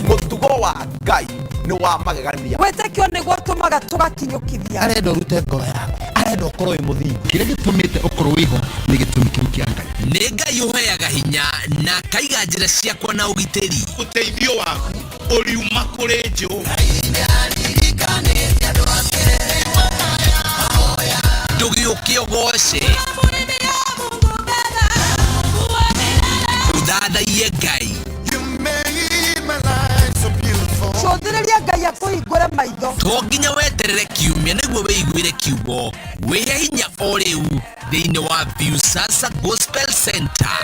Mutugo wa Ngai nĩ wa magegania. Wĩtĩkio nĩguo tũmaga tũgakinyũkithia. Arenda ũrute ngoro yaku, arenda ũkorwo wĩ mũthingu. Kĩrĩa gĩtũmĩte ũkorwo wĩho nĩ gĩtũmi kĩu kĩa Ngai. Nĩ Ngai ũheaga hinya na akaiga njĩra ciakwa na ũgitĩri. Ũteithio waku ũriuma kũrĩ Jehova. Ndũgĩũke ũgoce, ũthathaiye Ngai. Cũthĩrĩria Ngai akũhingũre maitho. To nginya weterere kiumia nĩguo wĩiguĩre kiugo. Wĩhe hinya o rĩu thĩinĩ wa Viusasa Gospel Center.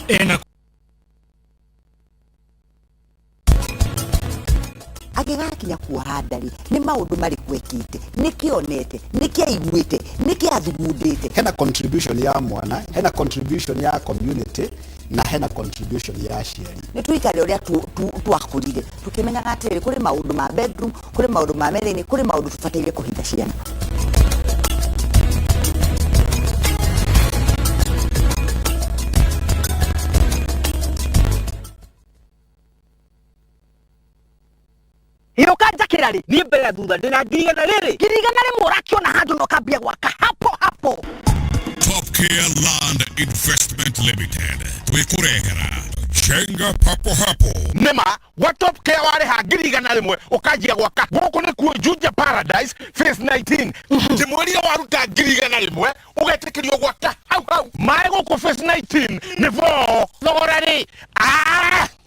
Ena Agĩgakinya kuoha ndarĩ nĩ maũndũ marĩkũ ekĩte, nĩkĩ onete, nĩkĩ aiguĩte, nĩkĩ athugundĩte. Hena contribution ya mwana, hena contribution ya community, na hena contribution ya aciari. Nĩ tũikare ũrĩa twakũrire tũkĩmenyaga atĩrĩrĩ, kũrĩ maũndũ ma bedroom, kũrĩ maũndũ ma metha-inĩ, kũrĩ maũndũ tũbataire kũhitha ciana. Ĩũka njakĩra rĩ, niĩ mbere na thutha ndĩna 100,000 rĩrĩ, 100,000 ũrakiona handũ na ũkambia gwaka hapo hapo. Top Care Land Investment Limited. Twĩkũrehera Jenga Papo Hapo. Nĩma gwa Top Care warĩha 100,000 ũkanjia gwaka. Gũkũ nĩkuo Juja Paradise Phase 19. Ndĩmwĩrire waruta 100,000 ũgetĩkĩrio gwaka hau hau. Maĩ gũkũ Phase 19 nĩ bo thogora rĩ,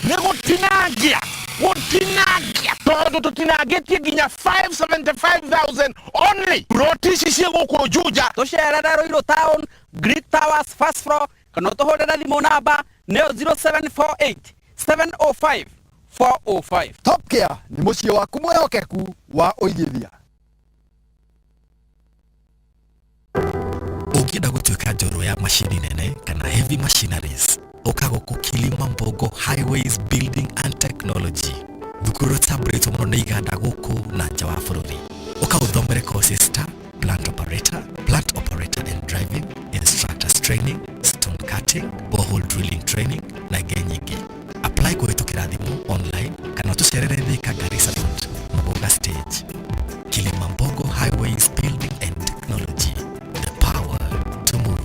nĩ gũtinangia gũtinangia, tondũ tũtinangĩtie nginya 575,000 only. Roti ici ciĩ gũkũ Juja. Tũcerere Ruiru Town, Greek Towers first floor, kana ũtũhũrĩre thimũ namba nĩyo 0748 705 405. Top Care nĩ mũciĩ waku mwĩhokeku wa ũigithia. Ũngĩenda gũtuĩka njorua ya macini nene kana heavy machineries, ũka gũkũ Kilimambogo Highways Building and Technology, thukuru ĩtambũrĩtwo mũno nĩ iganda gũkũ na nja wa bũrũri. Ũka ũthomere courses ta plant operator, plant operator and driving, instructors training, stone cutting, borehole drilling training na ingĩ nyingĩ. Apply kũhĩtũkĩra thimũ, online, kana ũtũcerere Thika Garissa Road, Muguga stage. Kilimambogo Highways Building and Technology, the power to move.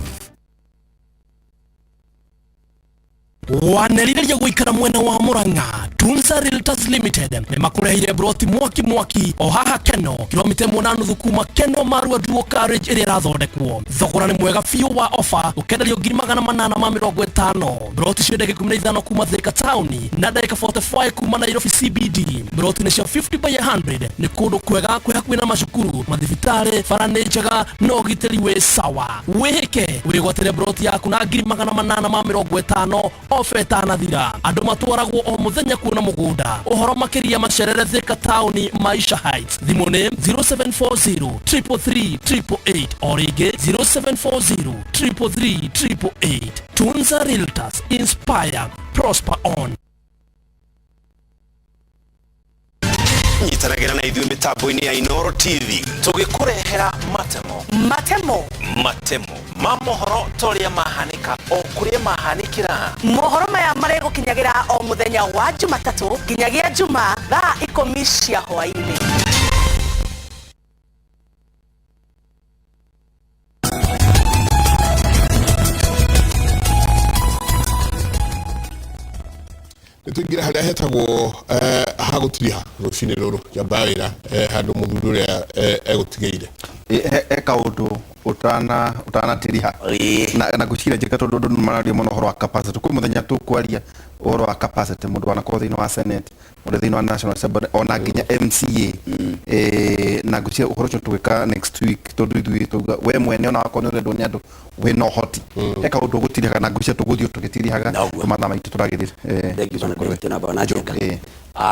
Wanerirĩria gũikara mwena wa Murang'a, Tunza Realtors Limited nĩ makũreheire broti mwaki mwaki o haha Keno, kilomita 8 na nuthu kuma Keno Marua Duo Carriage ĩrĩa ĩrathondekwo. Thogora nĩ mwega biũ wa ofa, ũkenderio 850,000. Broti cio ndagĩka 15 kuma Thika taũni na ndagĩka 45 kuma Nairobi CBD. Broti nĩ cia 50 by 100. Nĩ kũndũ kwega kwĩ hakuhĩ na macukuru, mathibitarĩ, bara nĩ njega na ũgitĩri wĩ sawa. Wĩhĩke wĩgwatĩre broti yaku na 850,000 ofa ĩtanathira. Andũ matwaragwo o mũthenya kuona mũgũnda. Ũhoro makĩria macerere Thika taũni, Maisha Heights. Thimũ nĩ 0740 333 888, o rĩngĩ 0740 333 888. Tunza Realtors, inspire, prosper on. Nyitanagĩra na ithuĩ mĩtambo-inĩ ya Inoro TV tũgĩkũrehera matemo Matemo. Matemo ma mohoro ta ũrĩa mahanĩka o kũrĩa mahanĩkĩra. Mohoro maya marĩgũkinyagĩra o mũthenya wa Jumatatũ nginyagia Juma thaa 10 cia hwaĩ-inĩ. Nä tå ingä re harä a hetagwo ha gå tiriha rå cinä rå rå njamba wä ra handå må thuri å rä a egå tigä ire. He kaũndũ ũtanatiriha na ngwĩciria njĩka tondũ andũ nĩmararia mũno ũhoro wa capacity. Kwĩ mũthenya tũkwaria ũhoro wa capacity, mũndũ wanakorwo thĩinĩ wa Senate, mũndũ thĩinĩ wa National Assembly, ona nginya MCA. Na ngwĩciria ũhoro ũcio tũgwĩka next week, tondũ ithuĩ tauga we mwene ona wakorwo nĩ ũrendwo nĩ andũ wĩna ũhoti, he kaũndũ ũgũtirihaga na ngwĩciria tũgũthiĩ tũgĩtirihaga mathaa maitũ tũragĩrĩra.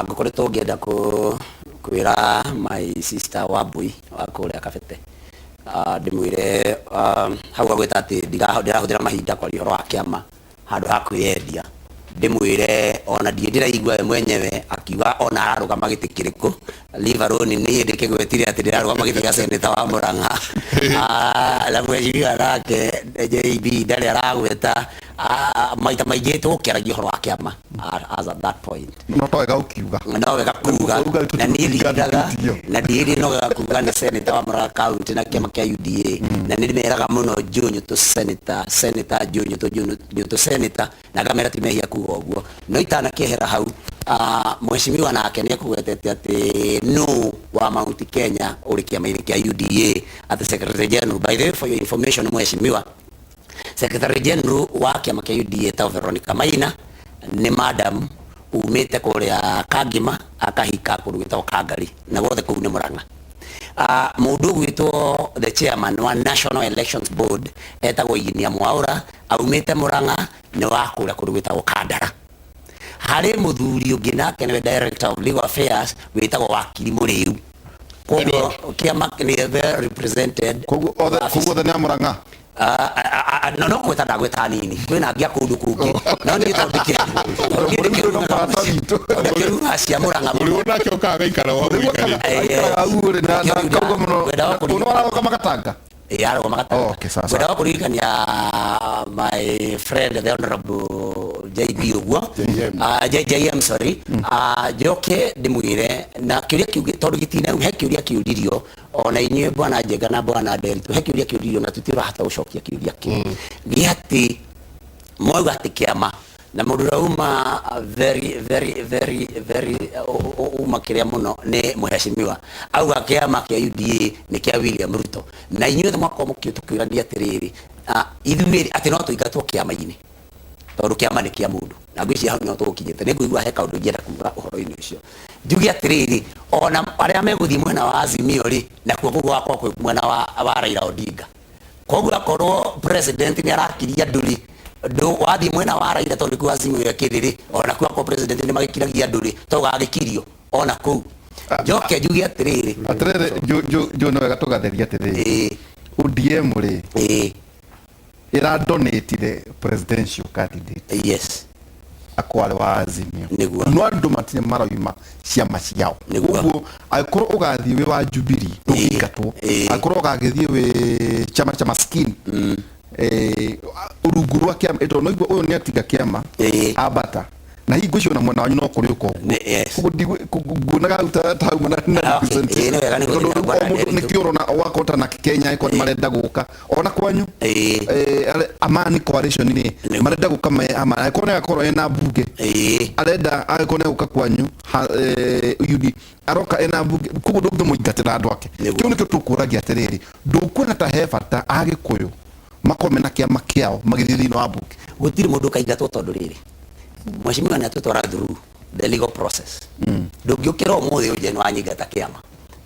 Ngũkoretwo ngĩenda kwĩra my sister Wambui wa kũrĩa Kabete, ndĩmwĩre hau agwĩta atĩ ndirahũthĩra mahinda kwaria ũhoro wa kĩama handũ ha kwĩyendia. Ndĩmwĩre ona ndirĩ ndĩraigua we mwenyewe akiuga ona ararũgama gĩtĩ kĩrĩkũ, leave alone niĩ ndĩkĩgwetire atĩ ndĩrarũgama gĩtĩ gĩa seneta wa Murang'a. Na mheshimiwa nake JB ndarĩ aragweta maita maingĩ tũgũkĩaragia ũhoro wa kĩama as at that point. No to wega ũkiuga. No wega kuga na niĩ ndindaga na ndirĩ no wega kuga nĩ senator wa Murang'a County na kĩama kĩa UDA, na nĩ ndĩmeraga mũno Junyutu senator, senator Junyutu, Junyutu senator, na ngamera ti mehia kuga ũguo. No itanakĩehera hau, mheshimiwa nake nĩ ekũgwetete atĩ no wa Mount Kenya ũrĩ kĩama-inĩ kĩa UDA atĩ secretary general. By the way, for your information mheshimiwa, secretary general wa kĩama kĩa UDA ta Veronica Maina nĩ madam umĩte kũrĩa Kangima akahika kũndũ gwĩtagwo Kangari, na guothe kũu nĩ Murang'a. Mũndũ ũgwĩtwo the chairman wa National Elections Board etagwo Iginia Mwaura, aumĩte Murang'a, nĩ wa kũrĩa kũndũ gwĩtagwo Kandara. Harĩ mũthuri ũngĩ nake nĩwe director of legal affairs wĩtagwo Wakiri Mũrĩu. Koguo kĩama nĩ well represented. Koguo othe nĩ a Murang'a? No gwĩta ndagwĩta hanini, kwĩna angĩ a kũndũ kũngĩ, no niĩ tondũ ndĩkĩruga cia Murang'a mũno. Ũrĩ nake ũkaga gaikara wa gũikarĩte. Ũrarũgama Gatanga? Ĩĩ, arũgama Gatanga. Ngwendaga kũririkania my friend the honorable JB ũguo, JM sorry, njoke ndĩmwĩre na kĩũria kĩu tondũ gĩtina he kĩũria kĩũririo ona inyuĩ bwana Njenga na bwana Nderitu, he kĩũria kĩũririo na tũtirahota gũcokia kĩũria kĩu gĩa atĩ mwauga atĩ kĩama na mũndũ ũrĩa uma very very very very uma kĩrĩa mũno nĩ mheshimiwa auga kĩama kĩa UDA nĩ kĩa William Ruto, na inyuĩ othe mwakorwo mũkĩũrania atĩrĩrĩ, ithuĩ atĩ no tũingatwo kĩama-inĩ tondũ kĩama nĩ kĩa mũndũ, na ngwĩciria hau nĩho tũgũkinyĩte. Nĩ ngũigua he kaũndũ ingĩenda kuga ũhoro-inĩ ũcio, njuge atĩrĩrĩ, ona arĩa megũthiĩ mwena wa Azimio rĩ, nakuo kũu gwakorwo kwĩ mwena wa Raila Odinga. Koguo akorwo president nĩ arakiria andũ rĩ, wathiĩ mwena wa Raila tondũ nĩkuo Azimio ĩkĩrĩ rĩ, ona kuo akorwo president nĩ magĩkiragia andũ rĩ, to gagĩkirio ona kũu. Njoke njuge atĩrĩrĩ, atĩrĩrĩ, nĩ wega tũgatheria atĩrĩrĩ, ODM rĩ ĩradonatire presidential candidate. Yes. Akwale wa Azimio. Nĩguo. No andũ matirĩ maroima ciama ciao. Nĩguo. Ũguo angĩkorwo ũgathiĩ wĩ wa Jubilee ndũngĩingatwo, angĩkorwo ũgagĩthiĩ wĩ chama cha maskini, rungu rwa kĩama, ĩtondũ no igua ũyũ nĩ atiga kĩama ambata, na hihi ngwĩciria ona mwena wanyu no kũrĩ ũko ũguo. Koguo nguonaga hau ta hauma na representation. Nĩ wega nĩ Tondũ gũthiĩ na o bwana mũndũ Nderitu. nĩkĩo ũrona wakorwo ta na Kenya ĩkorwo nĩ marenda gũka ona kwanyu, Amani coalition rĩ marenda gũka me Amani, angĩkorwo nĩ agakorwo ena mbunge arenda, angĩkorwo nĩ agũka kwanyu UD aroka ena mbunge, koguo ndũngĩmũingatĩra andũ ake. Kĩu nĩkĩo tũkũragia atĩrĩrĩ, ndũkuona ta he bata Agĩkũyũ makorwo mena kĩama kĩao magĩthiĩ thĩinĩ wa mbunge? Gũtirĩ mũndũ ũkaingatwo tondũ rĩrĩ mheshimiwa nĩ atũtwara through the legal process. Ndũngĩũkĩra ũmũthĩ ũnje nĩ wanyingata kĩama,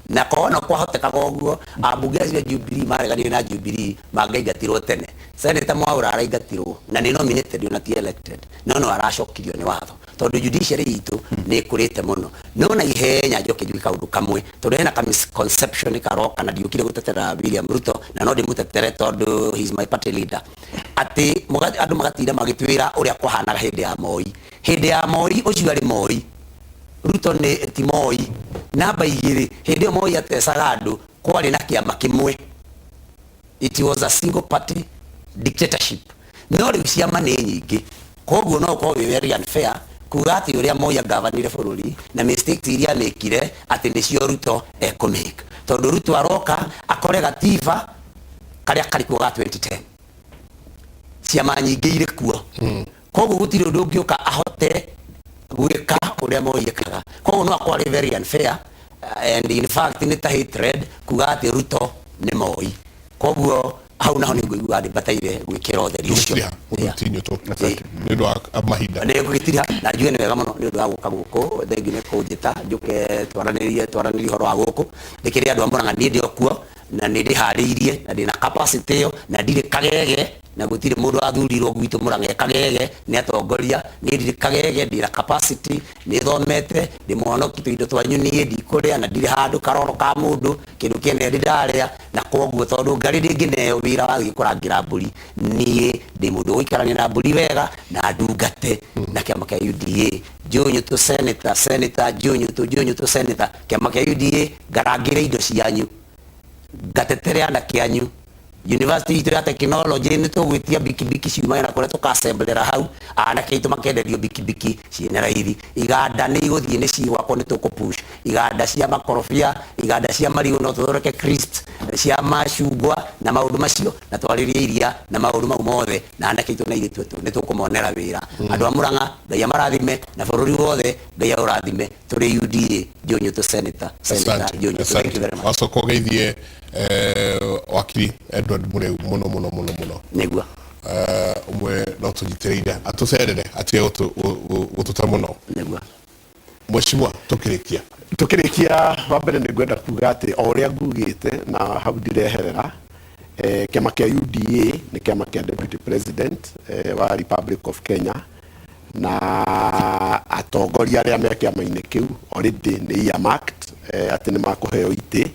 na korwo no kwahotekaga ũguo ambunge acio a Jubilee mareganire na Jubilee mangĩaingatirwo tene. Senator Mwaura araingatirwo na nĩ nominated ona ti elected, no no aracokirio nĩ watho tondũ judiciary itũ nĩ ĩkũrĩte mũno. No na ihenya njoke njuge kaũndũ kamwe tondũ hena ka misconception karoka, na ndiũkire gũtetera William Ruto na no ndĩmũtetere tondũ he is my party leader, atĩ andũ magatinda magĩtwĩra ũrĩa kwahanaga hĩndĩ ya Moi. Hĩndĩ ya Moi ũcio arĩ Moi, Ruto nĩ ti Moi. Namba 2, hĩndĩ ĩyo Moi atecaga andũ, kwarĩ na kĩama kĩmwe. It was a single party dictatorship. No rĩu ciama nĩ nyingĩ, koguo no ũkorwo wĩ very unfair kuga atĩ ũrĩa Moi angavanire bũrũri na mistakes iria amĩkire atĩ nĩcio Ruto ekũmake, tondũ Ruto aroka akore gatiba karĩa karĩ kuo ga 2010, ciama nyingĩ irĩ kuo, koguo gũtirĩ ũndũ ũngĩũka ahote gwĩka ũrĩa Moi ekaga. Koguo no akorwo arĩ very unfair, and in fact nĩ ta hatred kuga atĩ Ruto nĩ Moi. Koguo hau naho nĩ ngũigua ndĩbataire gwĩkĩra ũtheri ũcio. Tũgĩtiriha ũndũ tũ nĩ ũndũ wa mahinda. Nĩ ngũgĩtiriha na njuge nĩ wega mũno nĩ ũndũ wa gũka gũkũ. Thengiũ nĩ kũnjĩta njũke twaranĩrie ũhoro wa gũkũ. Ndĩkĩrĩ andũ a Mũrang'a, niĩ ndĩ o kuo na nĩ ndĩharĩirie na ndĩna capacity ĩyo na ndirĩ kagege, na gũtirĩ mũndũ wathurirwo gwitũ Mũrang'a e kagege nĩ atongoria. Niĩ ndirĩ kagege, ndĩna capacity, nĩ thomete, ndĩ mũhonoki, tũindo twanyu niĩ ndikũrĩa na ndirĩ handũ karoro ka mũndũ kĩndũ kĩene ndĩ ndarĩa. Na koguo tondũ ngarĩ ndĩngĩneo wĩra wa gũthiĩ kũrangĩra mbũri, niĩ ndĩ mũndũ ũgũikarania na mbũri wega na ndungate na kĩama kĩa UDA. Njũnyũ senator, senator Njũnyũ, Njũnyũ senator, kĩama kĩa UDA, ngarangĩre indo cianyu, ngatetere anake anyu. University itũ ya technology nĩ tũgwĩtia bikibiki ciumane na kũrĩa tũkasemblera hau, anake aitũ makenderio bikibiki ciĩna raithi. Iganda nĩ igũthiĩ, nĩ cigwakwo, nĩ tũkũpush iganda cia makorobia, iganda cia marigũ, no tũthondeke crisps cia macungwa na maũndũ macio, na twarĩrie iria na maũndũ mau mothe, na anake aitũ na airĩtu aitũ nĩ tũkũmonera wĩra. Andũ a Mũrang'a, Ngai amarathime, na bũrũri wothe Ngai aũrathime. Tũrĩ UDA. Njũnyũ senator, senator Njũnyũ, thank you very much. Wacoka ũgeithie wakiri Edward Mũreu mũno mũno mũno mũno. Nĩguo. Ũmwe no tũnyitĩrĩire atũcerere atige gũtũta mũno. Nĩguo. Mheshimiwa, tũkĩrĩkia. Tukirikia, wa mbere nĩ ngwenda kuga atĩ o ũrĩa ngugĩte na hau ndireherera, kĩama kĩa UDA nĩ kĩama kĩa Deputy President wa Republic of Kenya, na atongoria arĩa me kĩama-inĩ kĩu already nĩ earmarked atĩ nĩ makũheo itĩ.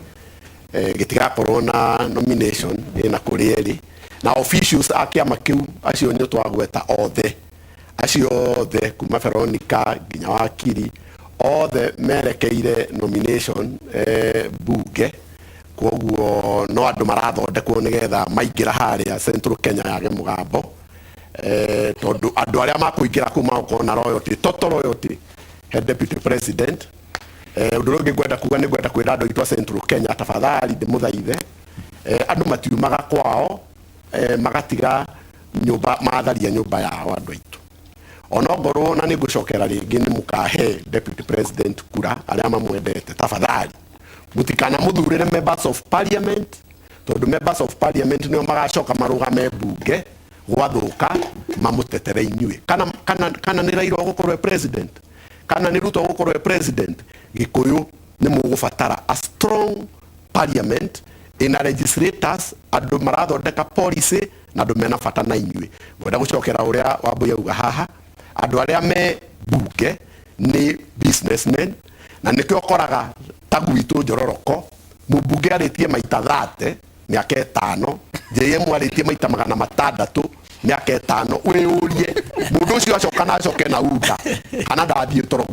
Gĩtigakorwo na nomination ĩna kũrĩ erĩ, na officials a kĩama kĩu acio nĩ twagweta othe, acio othe kuma Veronica nginya wakiri, othe merekeire nomination bunge. Koguo no andũ marathondekwo nĩgetha maingĩra harĩa Central Kenya yage mũgambo, tondũ andũ arĩa makũingĩra kũu magũkorwo na loyalty, total loyalty he Deputy President. Ũndũ ũrĩa ũngĩ ngwenda kuga, nĩ ngwenda kwĩra andũ aitũ a Central Kenya, tafadhali ndĩmũthaithe, andũ matiumaga kwao magatiga nyũmba, matharia nyũmba yao. Andũ aitũ, onongorwo na nĩ ngũcokera rĩngĩ, nĩ mũkahe Deputy President kura arĩa mamwendete, tafadhali mũtikana mũthurĩre members of parliament, tondũ members of parliament nĩo magacoka marũgame mbunge gwathũka mamũtetere inyuĩ. Kana nĩ Raila ũgũkorwo e president, kana nĩ Ruto ũgũkorwo e president, Gĩkũyũ nĩ mũgũbatara a strong parliament ina legislators, andũ marathondeka policy na andũ mena bata na inyuĩ. Ngwenda gũcokera ũrĩa Wambui auga haha, andũ arĩa me bunge nĩ businessmen, na nĩkĩo ũkoraga ta gwitũ Njororoko mũmbunge arĩtie maita 30 mĩaka 5, JM arĩtie maita 600 mĩaka 5. Wĩyũrie mũndũ ũcio acoka na acoke na UDA kana ndathiĩ toro,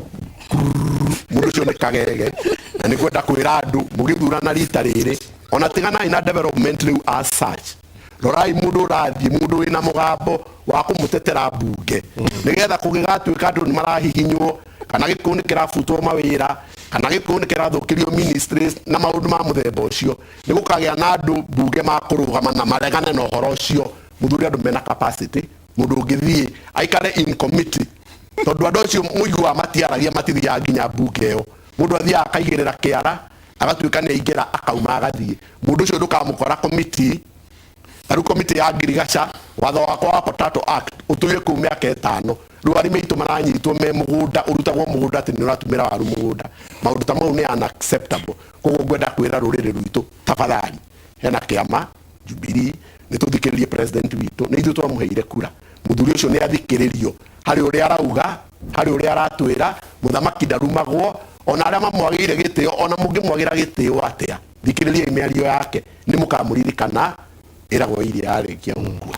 mũndũ ũcio nĩ kagege. Na nĩ ngwenda kwĩra andũ mũgĩthurana rita rĩrĩ, ona tiganai na development rĩu as such, rorai mũndũ ũrathiĩ, mũndũ wĩna mũgambo wa kũmũtetera mbunge, nĩgetha kũgĩgatuĩka andũ nĩ marahihinywo, kana gĩkũyũ nĩ kĩrabutwo mawĩra, kana gĩkũyũ nĩ kĩrathũkĩrio ministries na maũndũ ma mũthemba ũcio, nĩ gũkagĩa na andũ mbunge makũrũgama na maregane na ũhoro ũcio. Mũthuri andũ mena capacity, mũndũ ũngĩthiĩ aikare in committee, tondũ andũ acio mũiguaga matiaragia, matithiaga nginya mbunge ĩyo. Mũndũ athiaga akaigĩrĩra kĩara, agatuĩka nĩ aingĩra, akauma agathiĩ. Mũndũ ũcio ndũkamũkora committee. Ta rĩu committee ya ngirigaca, watho wakwa wa Potato Act ũtũire kũu mĩaka 5. Rĩu arĩmi aitũ maranyitwo me mũgũnda, ũrutagwo mũgũnda atĩ nĩ ũratumĩra waru mũgũnda. Maũndũ ta mau nĩ unacceptable. Koguo ngwenda kwĩra rũrĩrĩ rwitũ, tafadhali, hena kĩama Jubilee, nĩ tũthikĩrĩrie president witũ, nĩ ithuĩ twamũheire kura. Mũthuri ũcio nĩ athikĩrĩrio harĩ ũrĩa arauga, harĩ ũrĩa aratwĩra. Mũthamaki ndarumagwo, ona arĩa mamwagĩire gĩtĩo, ona mũngĩmwagĩra gĩtĩo atĩa, thikĩrĩriai mĩario yake, nĩ mũkamũririkana ĩragwo iria yarĩkia gũkua.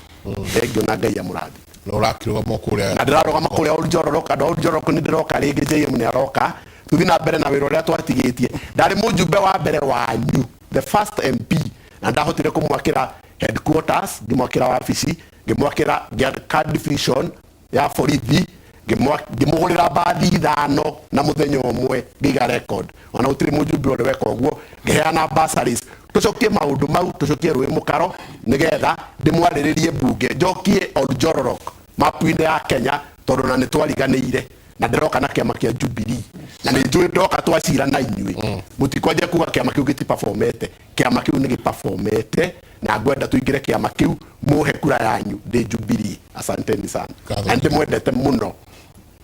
Thengio na Ngai amũrathime. Na ũrakĩrũgama kũrĩa? Na ndĩrarũgama kũrĩa Old Njororo, andũ a Old Njororo nĩ ndĩroka rĩngĩ. JM nĩ aroka, tũthiĩ na mbere na wĩra ũrĩa twatigĩtie. Ndarĩ mũjumbe wa mbere wanyu, the first MP, na ndahotire kũmwakĩra Headquarters, ngĩmwakĩra wabici, ngĩmwakĩra ngĩaka division ya borithi, ngĩmũgũrĩra mbathi 5 na mũthenya ũmwe, ngĩiga record. Ona gũtirĩ mũjumbe ũrĩ weka ũguo, ngĩheana bursaries. Tũcokie maũndũ mau, tũcokie rũĩ mũkaro, nĩgetha ndĩmwarĩrĩrie mbunge, njokie Oljororok mapu-inĩ ya Kenya, tondũ na nĩtwariganĩire na ndĩroka na kĩama kĩa Jubilee, na nĩ njũĩ ndoka twacira na inyuĩ mũtikwanjia kuga kĩama kĩu gĩtiperformete. Kĩama kĩu nĩ gĩperformete, na ngwenda tũingĩre kĩama kĩu, mũhe kura yanyu ndĩ Jubilee. Asanteni sana, na ndĩmwendete mũno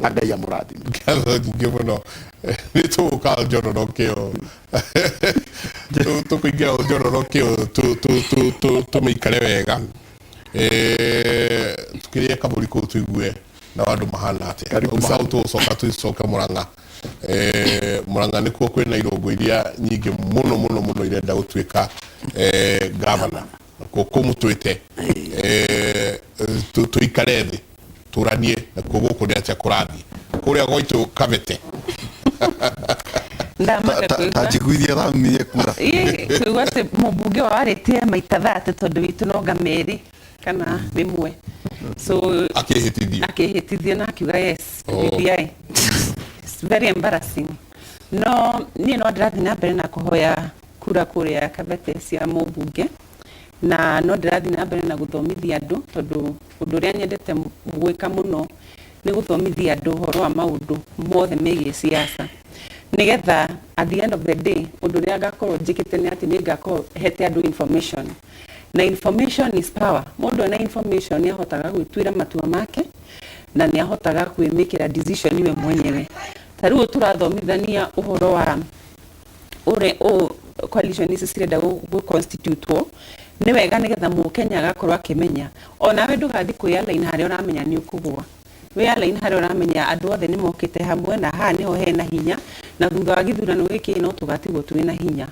na Ngai amũrathime. Ngatho nyingĩ mũno. Nĩ tũgũka Oljororok ĩyo, tũkũingĩra Oljororok ĩyo, tũmĩikare wega, tũkĩrĩe kabũri kũu, tũigue na andũ mahana atĩa. Karibu Uma sana. Hau tũgũcoka tũcoke Mũrang'a. Mũrang'a nĩkuo kwĩna irũngo iria nyingĩ mũno mũno mũno irenda gũtuĩka gavana, nakuo kũmũtwĩte tũikare thĩ tũranie nakuo gũkũ nĩ atĩa kũrathiĩ kũrĩa gwaitũ Kabete. Ndamaka Ta kũigua. Njiguithia thamie kura. Ĩ, kũigua atĩ mũmbunge wao arĩtie maita 30 tondũ witũ no nga 2 kana 1, so akĩhĩtithio. Akĩhĩtithio na akiuga yes to Oh. BBI. It's very embarrassing. No niĩ no ndĩrathiĩ na mbere na kũhoya kura kũrĩa Kabete cia mũmbunge, na no ndĩrathiĩ na mbere na gũthomithia andũ, tondũ ũndũ ũrĩa nyendete gwĩka mũno nĩ gũthomithia andũ ũhoro wa maũndũ mothe megiĩ siasa, nĩgetha at the end of the day ũndũ ũrĩa ngakorwo njĩkĩte nĩ atĩ nĩ ngakorwo hete andũ information, na information is power. Mũndũ ena information nĩ ahotaga gwĩtuĩra matua make na nĩ ahotaga kwĩmĩkĩra decision we mwenyewe. Ta rĩu tũrathomithania ũhoro wa ũrĩa ũ coalition ici cirenda gũ constitutwo nĩ wega, nĩgetha mũkenya agakorwo akĩmenya. Onawe ndũgathiĩ kwĩ align harĩa ũramenya nĩ ũkũgũa, wĩ align harĩa ũramenya andũ othe nĩ mokĩte hamwe na haha nĩho hena hinya, na thutha wa gĩthurano gĩkĩ no tũgatigwo twĩ na hinya.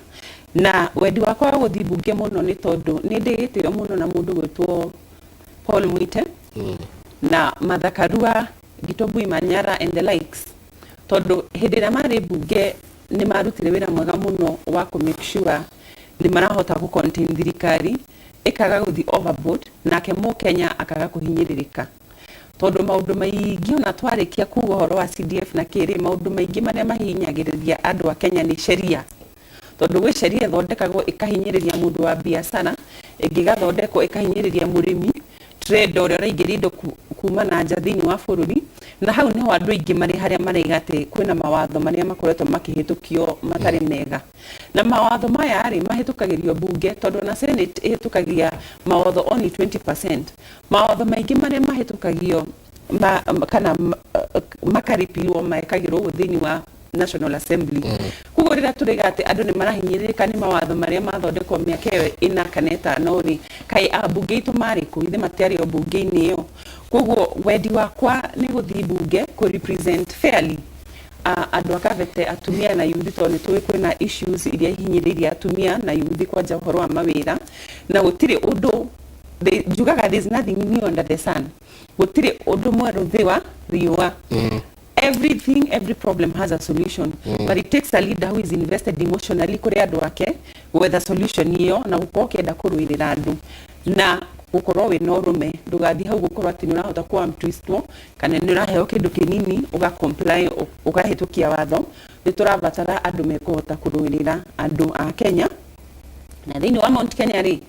Na wendi wakwa wa gũthiĩ mbunge mũno nĩ tondũ nĩ ndĩ gĩtĩo mũno na mũndũ gwĩtwo Paul Mwite na Martha Karua, Gitobui Manyara and the likes, tondũ hĩndĩ ĩrĩa marĩ mbunge nĩ marutire wĩra mwega mũno wa kũ make sure nĩ marahota gũ contain thirikari ĩkaga gũthiĩ overboard, nake mũkenya akaga kũhinyĩrĩrĩka, tondũ maũndũ maingĩ ona twarĩkia kuga ũhoro wa CDF na kĩrĩ, maũndũ maingĩ marĩa mahinyagĩrĩria andũ a Kenya nĩ sheria, tondũ gwĩ sheria ĩthondekagwo ĩkahinyĩrĩria mũndũ wa biacara, ĩngĩ ĩgathondekwo ĩkahinyĩrĩria mũrĩmi trader ũrĩa ũraingĩria indo kuma na nja thĩinĩ wa bũrũri. Na hau niho andũ aingĩ marĩ harĩa maraiga atĩ kwĩna mawatho marĩa makoretwo makĩhĩtũkio matarĩ mega, na mawatho maya rĩ mahĩtũkagĩrio mbunge, tondũ ona Senate ĩhĩtũkagia mawatho only 20%. Mawatho maingĩ marĩa mahĩtũkagio kana makaripirwo mekagĩrwo ũguo thĩinĩ wa National Assembly. Koguo rĩrĩa tũraiga atĩ andũ nĩ marahinyĩrĩrĩka nĩ mawatho marĩa mathondekwo mĩaka ĩyo 4 kana 5 rĩ, kaĩ ambunge aitũ marĩ kũ? Ithe matiarĩ o mbunge-inĩ ĩyo. Koguo wendi wakwa nĩ gũthiĩ mbunge kũ represent fairly andũ a Kabete, atumia na yuthi, tondũ nĩ tũĩ kwĩna issues iria ihinyĩrĩirie atumia na yuthi, kwanja ũhoro wa mawĩra, na gũtirĩ ũndũ njugaga there is nothing new under the sun, gũtirĩ ũndũ mwerũ thĩ wa riũa. Everything, every problem has a solution, but it takes a leader who is invested emotionally kũrĩ andũ ake gwetha solution ĩyo, na gũkorwo ũkĩenda kũrũĩrĩra andũ na gũkorwo wĩna ũrũme. Ndũgathiĩ hau gũkorwo atĩ nĩ ũrahota kũ twistwo kana nĩ ũraheo kĩndũ kĩnini ũga comply ũkahĩtũkia watho. Nĩ tũrabatara andũ mekũhota kũrũĩrĩra andũ a Kenya, na thĩinĩ wa Mount Kenya rĩ,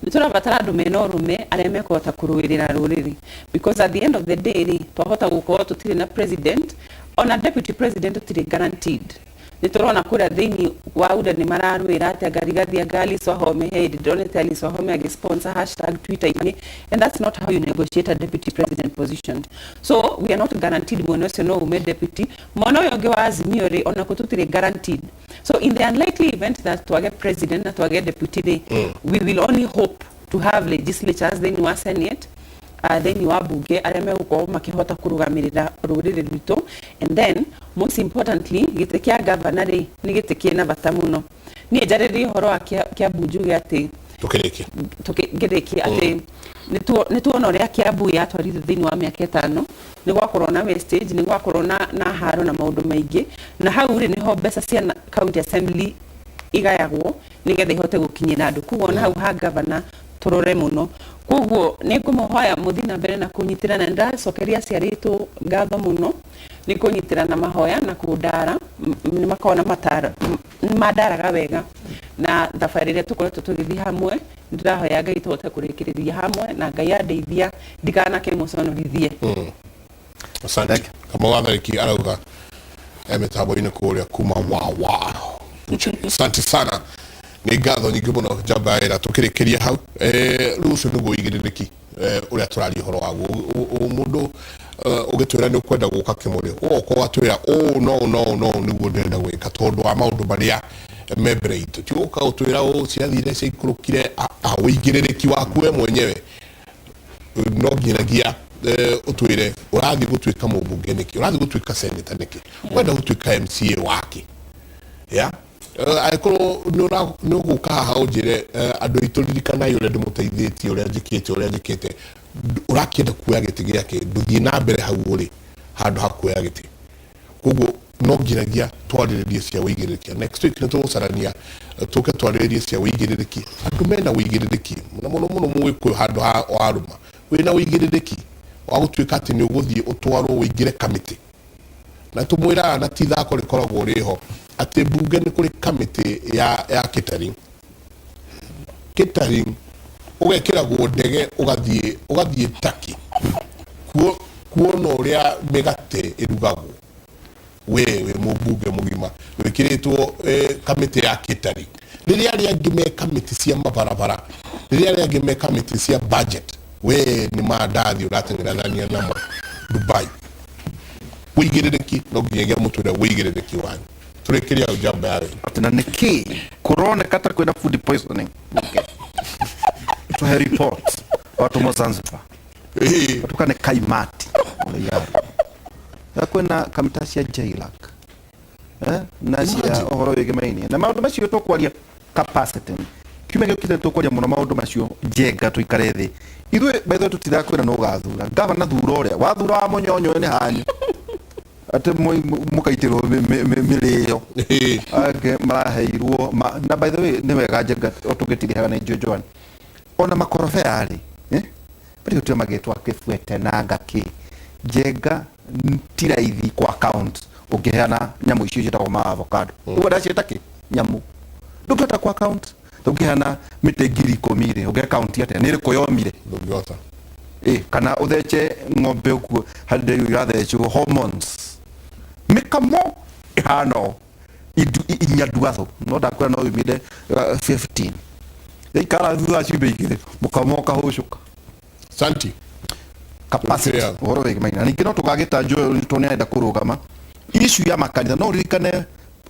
nĩ tũrabatara andũ mena ũrũme arĩa mekũhota kũrũĩrĩra rũrĩrĩ, because at the end of the day rĩ, twahota gũkorwo tũtirĩ na president, ona deputy president tũtirĩ guaranteed. Nĩ tũrona kũrĩa thĩinĩ wa UDA nĩ mararũĩra atĩ anga Rigathi, anga Alice Wahome. He hĩndĩ ndĩronete Alice Wahome agĩsponsor hashtag Twitter-inĩ, and that's not how you negotiate a deputy president position. So we are not guaranteed mwena ũcio no ume deputy. Mwena ũyũ ũngĩ wa Azimio rĩ, onako tũtirĩ guaranteed. So in the unlikely event that twage president na twage deputy rĩ, we will only hope to have legislatures thĩinĩ wa Senate, thĩinĩ wa bunge, arĩa megũkorwo makĩhota kũrũgamĩrĩra rũrĩrĩ rwitũ. And then most importantly, gĩtĩ kĩa gavana rĩ, nĩ gĩtĩ kĩna bata mũno. Niĩ njarĩrie ũhoro wa Kiambu njuge atĩ Tukĩrĩkia. Ngĩrĩkia atĩ nĩ tuona ũrĩa Kiambu yatwarithio thĩinĩ wa mĩaka 5. Nĩ gwakorwo na wastage, nĩ gwakorwo na haro na maũndũ maingĩ, na hau rĩ nĩho mbeca cia county assembly igayagwo nĩgetha ihote gũkinyĩra andũ. Koguo na hau ha gavana. Tũrore mũno. Koguo nĩ ngũmũhoya mũthiĩ na mbere na kũnyitĩra, na nĩndĩracokeria aciari aitũ ngatho mũno nĩ kũnyitĩra na mahoya na kũndara. Nĩ makoragwo na mataro, nĩ mandaraga wega na thabarĩ ĩrĩa tũkoretwo tũgĩthiĩ hamwe. Ndĩrahoya Ngai tũhote kũrĩkĩrĩria hamwe, na Ngai andeithia ndikanakĩmũconorithie. Asante. Kama wathariki arauga mĩtambo-inĩ kũrĩa kuma wawa. Asante sana, nĩ ngatho nyingĩ mũno njamba ya wĩra. Tũkĩrĩkĩria hau, rĩu ũcio nĩguo ũigĩrĩrĩki ũrĩa tũraria ũhoro waguo. Mũndũ ũgĩtwĩra nĩ ũkwenda gũka kĩmũrĩ, ũgoka ũgatwĩra ũũ no no no nĩguo ndĩrenda gwĩka tondũ wa maũndũ marĩa me mbere itũ, ti gũka gũtwĩra ũũ ciathire ciaikũrũkire. Ũigĩrĩrĩki waku we mwenyewe no nginyagia ũtwĩre ũrathiĩ gũtuĩka mũmbunge nĩkĩ, ũrathiĩ gũtuĩka senator nĩkĩ, ũrenda gũtuĩka MCA wake ya angĩkorwo nĩ ũgũka haha ũnjĩre, andũ aitũ ririkanai ũrĩa ndĩmũteithĩtie, ũrĩa njĩkĩte, ũrĩa njĩkĩte, ũrakĩenda kuoya gĩtĩ gĩake, ndũthiĩ na mbere hau ũrĩ handũ ha kuoya gĩtĩ. Koguo no nginyagia twarĩrĩrie cia ũigĩrĩrĩki. Next week nĩ tũgũcarania, tũke twarĩrĩrie cia ũigĩrĩrĩki, andũ mena ũigĩrĩrĩki mũno mũno mũno, mũgĩkũyũ handũ ha warũma wĩna ũigĩrĩrĩki wa gũtuĩka atĩ nĩ ũgũthiĩ ũtwarwo ũingĩre kamĩtĩ, na tũmwĩraga na ti ithako rĩkoragwo rĩho atĩ mbunge nĩ kũrĩ kamĩtĩ ya catering ũgekĩragwo ndege ũgathiĩ Turkey kuona ũrĩa mĩgate ĩrugagwo. We wĩ mũmbunge mũgima wĩkĩrĩtwo kamĩtĩ ya catering, rĩrĩa arĩa angĩ me kamĩtĩ cia mabarabara, rĩrĩa arĩa angĩ me kamĩtĩ cia budget, we nĩ mandathi ũrateng'erania namo Dubai. Wĩigĩrĩrĩki no nginyagia mũtwĩre wĩigĩrĩrĩki wanyu. Tũrĩkĩria hau, njamba ya wĩra. Atĩ na nĩkĩ kũroneka ta kwĩna food poisoning? Tuhe report watũmwo Zanzibar, tukane kaimati ya kwĩna kamita cia JLAC na cia ũhoro wĩgĩmainie na maũndũ macio tũkwaria capacity kiumia gĩũkĩte. Tũkwaria mũno maũndũ macio. Njenga tũikare thĩ ithuĩ. By the way, tũtirakwĩra nũ ũgathura gavana, thura ũrĩa wathura wa mũnyonyo nĩ hanyu atĩ mũkaitĩrwo mĩrĩo angĩ maraheirwo na by the way nĩ wega Njenga o tũngĩtirihaga na Injo Joan ona makorobea rĩ, bari gũtira magĩtwo akĩbuete na ngakĩ. Njenga, ti raithi kwa account ũngĩheana nyamũ icio ciĩtagwo ma avocado ũguo ndaciĩta kĩ nyamũ, ndũngĩhota kwa account. Ũngĩheana mĩtĩ 10,000 rĩ, ũngĩ account atĩa nĩ ĩrĩkũ yomire? Ndũngĩhota. Kana ũthece ng'ombe ũguo harĩ ndĩrĩ irathecwo hormones, mĩkamo ĩhana ũũ inyanduatho, no ndakwĩra no yumire 15 yaikara thutha wa ciumia 2 mũkamo ũkahũcũka. Santi. Capacity ũhoro wĩgiĩ na ningĩ no tũgagĩta njũĩ tondũ nĩarenda kũrũgama issue ya makanitha. No ũririkane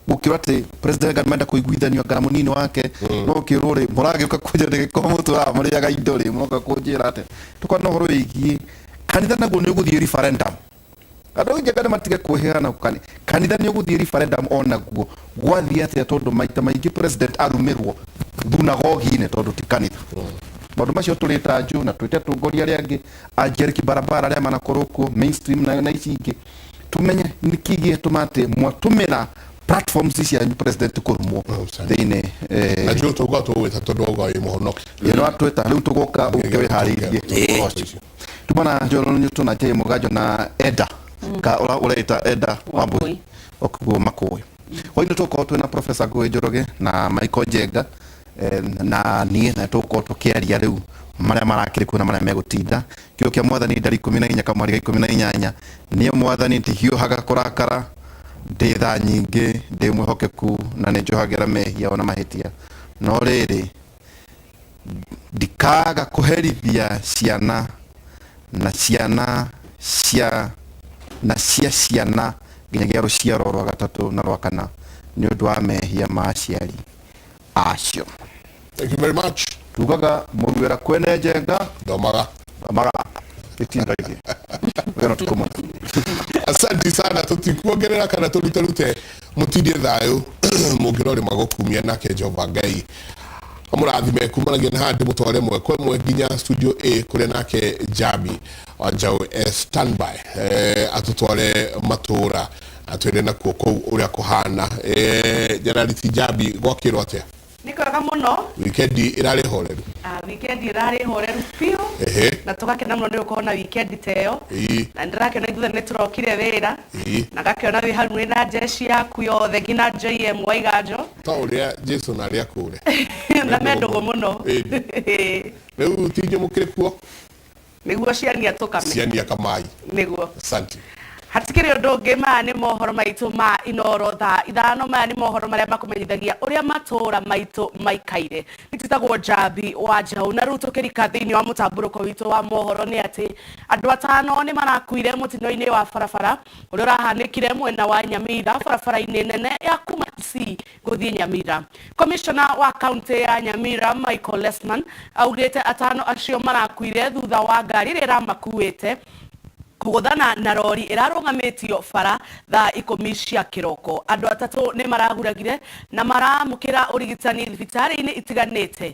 gũkĩrwo atĩ president Ngai menda kũiguithanio ngara mũnini wake, no ũkĩrwo rĩ mũragĩũka kũnjĩra ndĩgĩkorwo mũtũraga mũrĩaga indo rĩ, mũroka kũnjĩra atĩ tũkorwo na ũhoro wĩgiĩ kanitha naguo nĩ ũgũthiĩ referendum. Andũ aingĩ nĩ matige kwĩheana kanitha nĩ ũgũthiĩ referendum onaguo gwathiĩ atĩa, tondũ maita maingĩ president arumĩrwo thunagogi-inĩ tondũ ti kanitha. Maũndũ macio tũrĩta njũ na twĩte atongoria arĩa angĩ anjeriki barabara arĩa manakorwo kuo mainstream na ici ingĩ, tumenye nĩkĩ gĩatũma atĩ mwatũmĩra platforms cianyu president kũrumwo thĩinĩ. Na njũ tũgwa tũgwĩta tondũ wauga wĩ mũhonoki. Ĩno atwĩta rĩu tũgoka ũke wĩharĩirie ũhoro ũcio. Tumana Njoro Nyuto na Jay Mũganjo na Eda ka ũrĩa ũreita Eda Wambui okuo makũĩ hwainĩ tũgũkorwo twĩna Professor Ngũĩ Njoroge na Michael Njenga na niĩ, na tũgũkorwo tũkĩaria rĩu marĩa marakĩrĩ kuo na marĩa megũtinda. Kiugo kĩa mwathani ndari 14 kamwari ga 18: niĩ mwathani ndihiũhaga kũrakara, ndĩ tha nyingĩ, ndĩ mwĩhokeku na nĩ njohagĩra mehia ona mahĩtia, no rĩrĩ ndikaga kũherithia ciana na ciana cia na cia ciana nginyagia rũciaro rwa gatatũ na rwa kana nĩ ũndũ wa mehia ma aciari acio. Thank you very much. Tugaga mũruĩra kwene Njenga. Thomaga. Thomaga itinda ingĩ wĩra ũtukũ mwega. Asante sana, tutikuongerera kana tũrutarute mũtindie thayũ mũngĩrore magũkumia nake Jehova Ngai amũrathime kumanagia na haha ndĩmũtware ĩmwe kwa ĩmwe nginya studio A kũrĩa nake Jami wa Njaũ e standby, atũtware matũra atwĩre nakuo kũu ũrĩa kũhana. General Njambi, gwakĩrwo atĩa? Nĩ kwega mũno. Wikendi ĩrarĩ horeru? Wikendi ĩrarĩ horeru biũ. Na tũgakena mũno nĩ gũkorwo na wikendi ta ĩyo. Na nĩndĩrakĩona ithuothe nĩ tũrokire wĩra. Na ngakĩona wĩ hau wĩna jeshi yaku yothe nginya JM Waiganjo. Ta ũrĩa Jason arĩ akũre. Na me ndũgũ mũno. Rĩu ti inyuĩ mũkĩrĩ kuo? Nĩguo ciania tũkame. Ciania kamai. Nĩguo. Asante. Hatikĩrĩ ũndũ ũngĩ, maya nĩ mohoro maitũ ma Inooro thaa 5. Maya nĩ mohoro marĩa makũmenyithagia ũrĩa matũũra maitũ maikaire. Nĩtwĩtagwo Njambi wa Njaũ. Na rĩu tũkĩrika thĩinĩ wa mũtambũrũko witũ wa mohoro nĩ atĩ andũ 5 nĩ marakuire mũtino-inĩ wa barabara ũrĩa ũrahanĩkire mwena wa Nyamira barabara-inĩ nene ya kuma Kisii gũthiĩ Nyamira. Commissioner wa kaunti ya Nyamira Michael Lesman augĩte 5 acio marakuire thutha wa ngari ĩrĩa ĩramakuĩte kũgũthana na rori ĩrarũgamĩtio bara thaa 10 cia kĩroko. Andũ 3 nĩ maraguragire na maramũkĩra ũrigitani thibitarĩ-inĩ itiganĩte.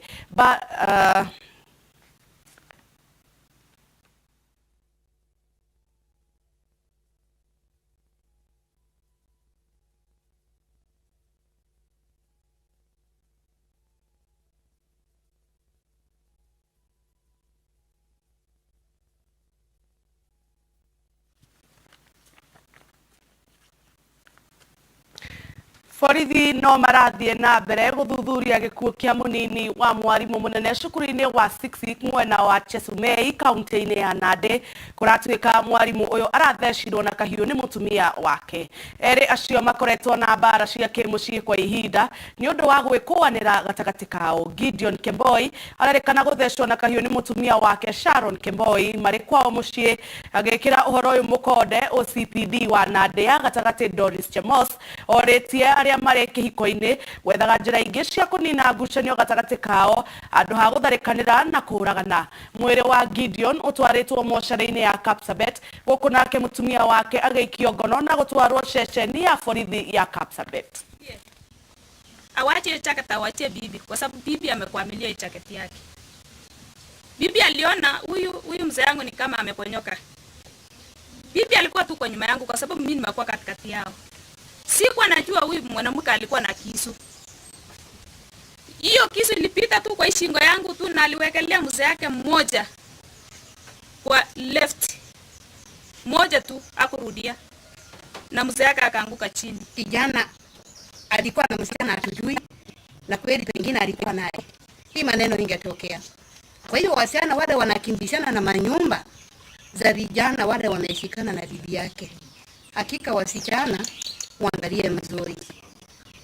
Borithi no marathiĩ na mbere gũthuthuria gĩkuũ kĩa mũnini wa mwarimũ mũnene cukuru-inĩ wa Siksik mwena wa Chesumei kaunti-inĩ ya Nandi. Kũratuĩka mwarimũ ũyũ arathecirwo na kahiũ nĩ mũtumia wake. Erĩ acio makoretwo na mbara cia kĩmũciĩ kwa ihinda nĩ ũndũ wa gwĩkũanĩra gatagatĩ kao. Gideon Kemboi arerĩkana gũthecwo na kahiũ nĩ mũtumia wake Sharon Kemboi marĩ kwao mũciĩ. Agĩkĩra ũhoro ũyũ mũkonde OCPD wa Nandi ya gatagatĩ Doris Chemos orĩtie arĩa marĩ kĩhiko-inĩ gwethaga njĩra ingĩ cia kũnina ngucanio gatagatĩ kao handũ ha gũtharĩkanĩra na kũũragana. Mwĩrĩ wa Gideon ũtwarĩtwo mocarĩ-inĩ ya Kapsabet gũkũ nake mũtumia wake agĩikio ngono na gũtwarwo ceceni ya borithi ya Kapsabet. Awache jacket, awache bibi kwa sababu bibi amekwamilia jacket yake. Bibi aliona huyu mzee yangu ni kama ameponyoka. Bibi alikuwa tu kwa nyuma yangu kwa sababu mimi nimekuwa katikati yao. Sikuwa najua huyu mwanamke alikuwa na kisu. Hiyo kisu ilipita tu kwa shingo yangu tu na aliwekelea mzee yake mmoja kwa left. Mmoja tu akurudia. Na mzee yake akaanguka chini. Kijana alikuwa na msichana hatujui, na kweli pengine alikuwa naye. Hii maneno ingetokea. Kwa hiyo wasichana wale wanakimbishana na manyumba za vijana wale wameshikana na bibi yake. Hakika wasichana waangalie mzuri,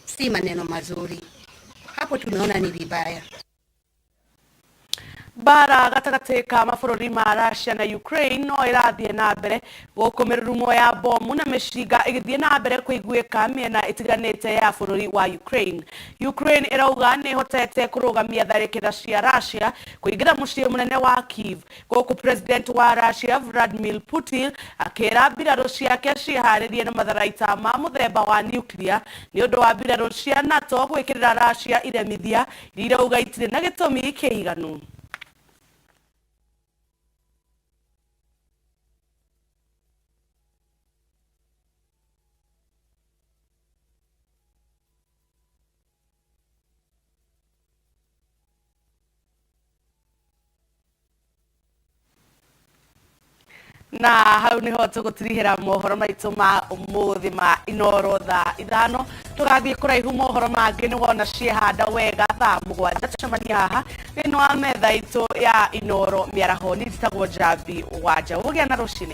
si maneno mazuri. Hapo tunaona ni vibaya. Bara gatagatĩ ka mabũrũri ma Russia na Ukraine no ĩrathiĩ na mbere gũkũ mĩrurumo ya bomu na mĩcinga ĩgĩthiĩ na mbere kũiguĩka mĩena ĩtiganĩte ya bũrũri wa Ukraine. Ukraine ĩrauga nĩ ĩhotete kũrũgamia tharĩkĩra cia Russia kũingĩra mũciĩ mũnene wa Kiev, gũkũ President wa Russia Vladimir Putin akĩra mbirarũ ciake ciĩharĩrie na matharaita ma mũthemba wa nuclear nĩ ũndũ wa mbirarũ cia NATO gwĩkĩrĩra Russia iremithia iria irauga itirĩ na gĩtũmi kĩiganu. Na hau niho tũgũtirihĩra mohoro maitũ ma ũmũthĩ ma Inooro thaa 5. Tũgathiĩ kũraihu mohoro mangĩ nĩ wona ciehanda wega thaa 7. Tũcemanie haha thĩinĩ wa metha itũ ya Inooro mĩaraho. Niĩ njĩtagwo Njambi wa Njaũ. Gũgĩa na rũcinĩ.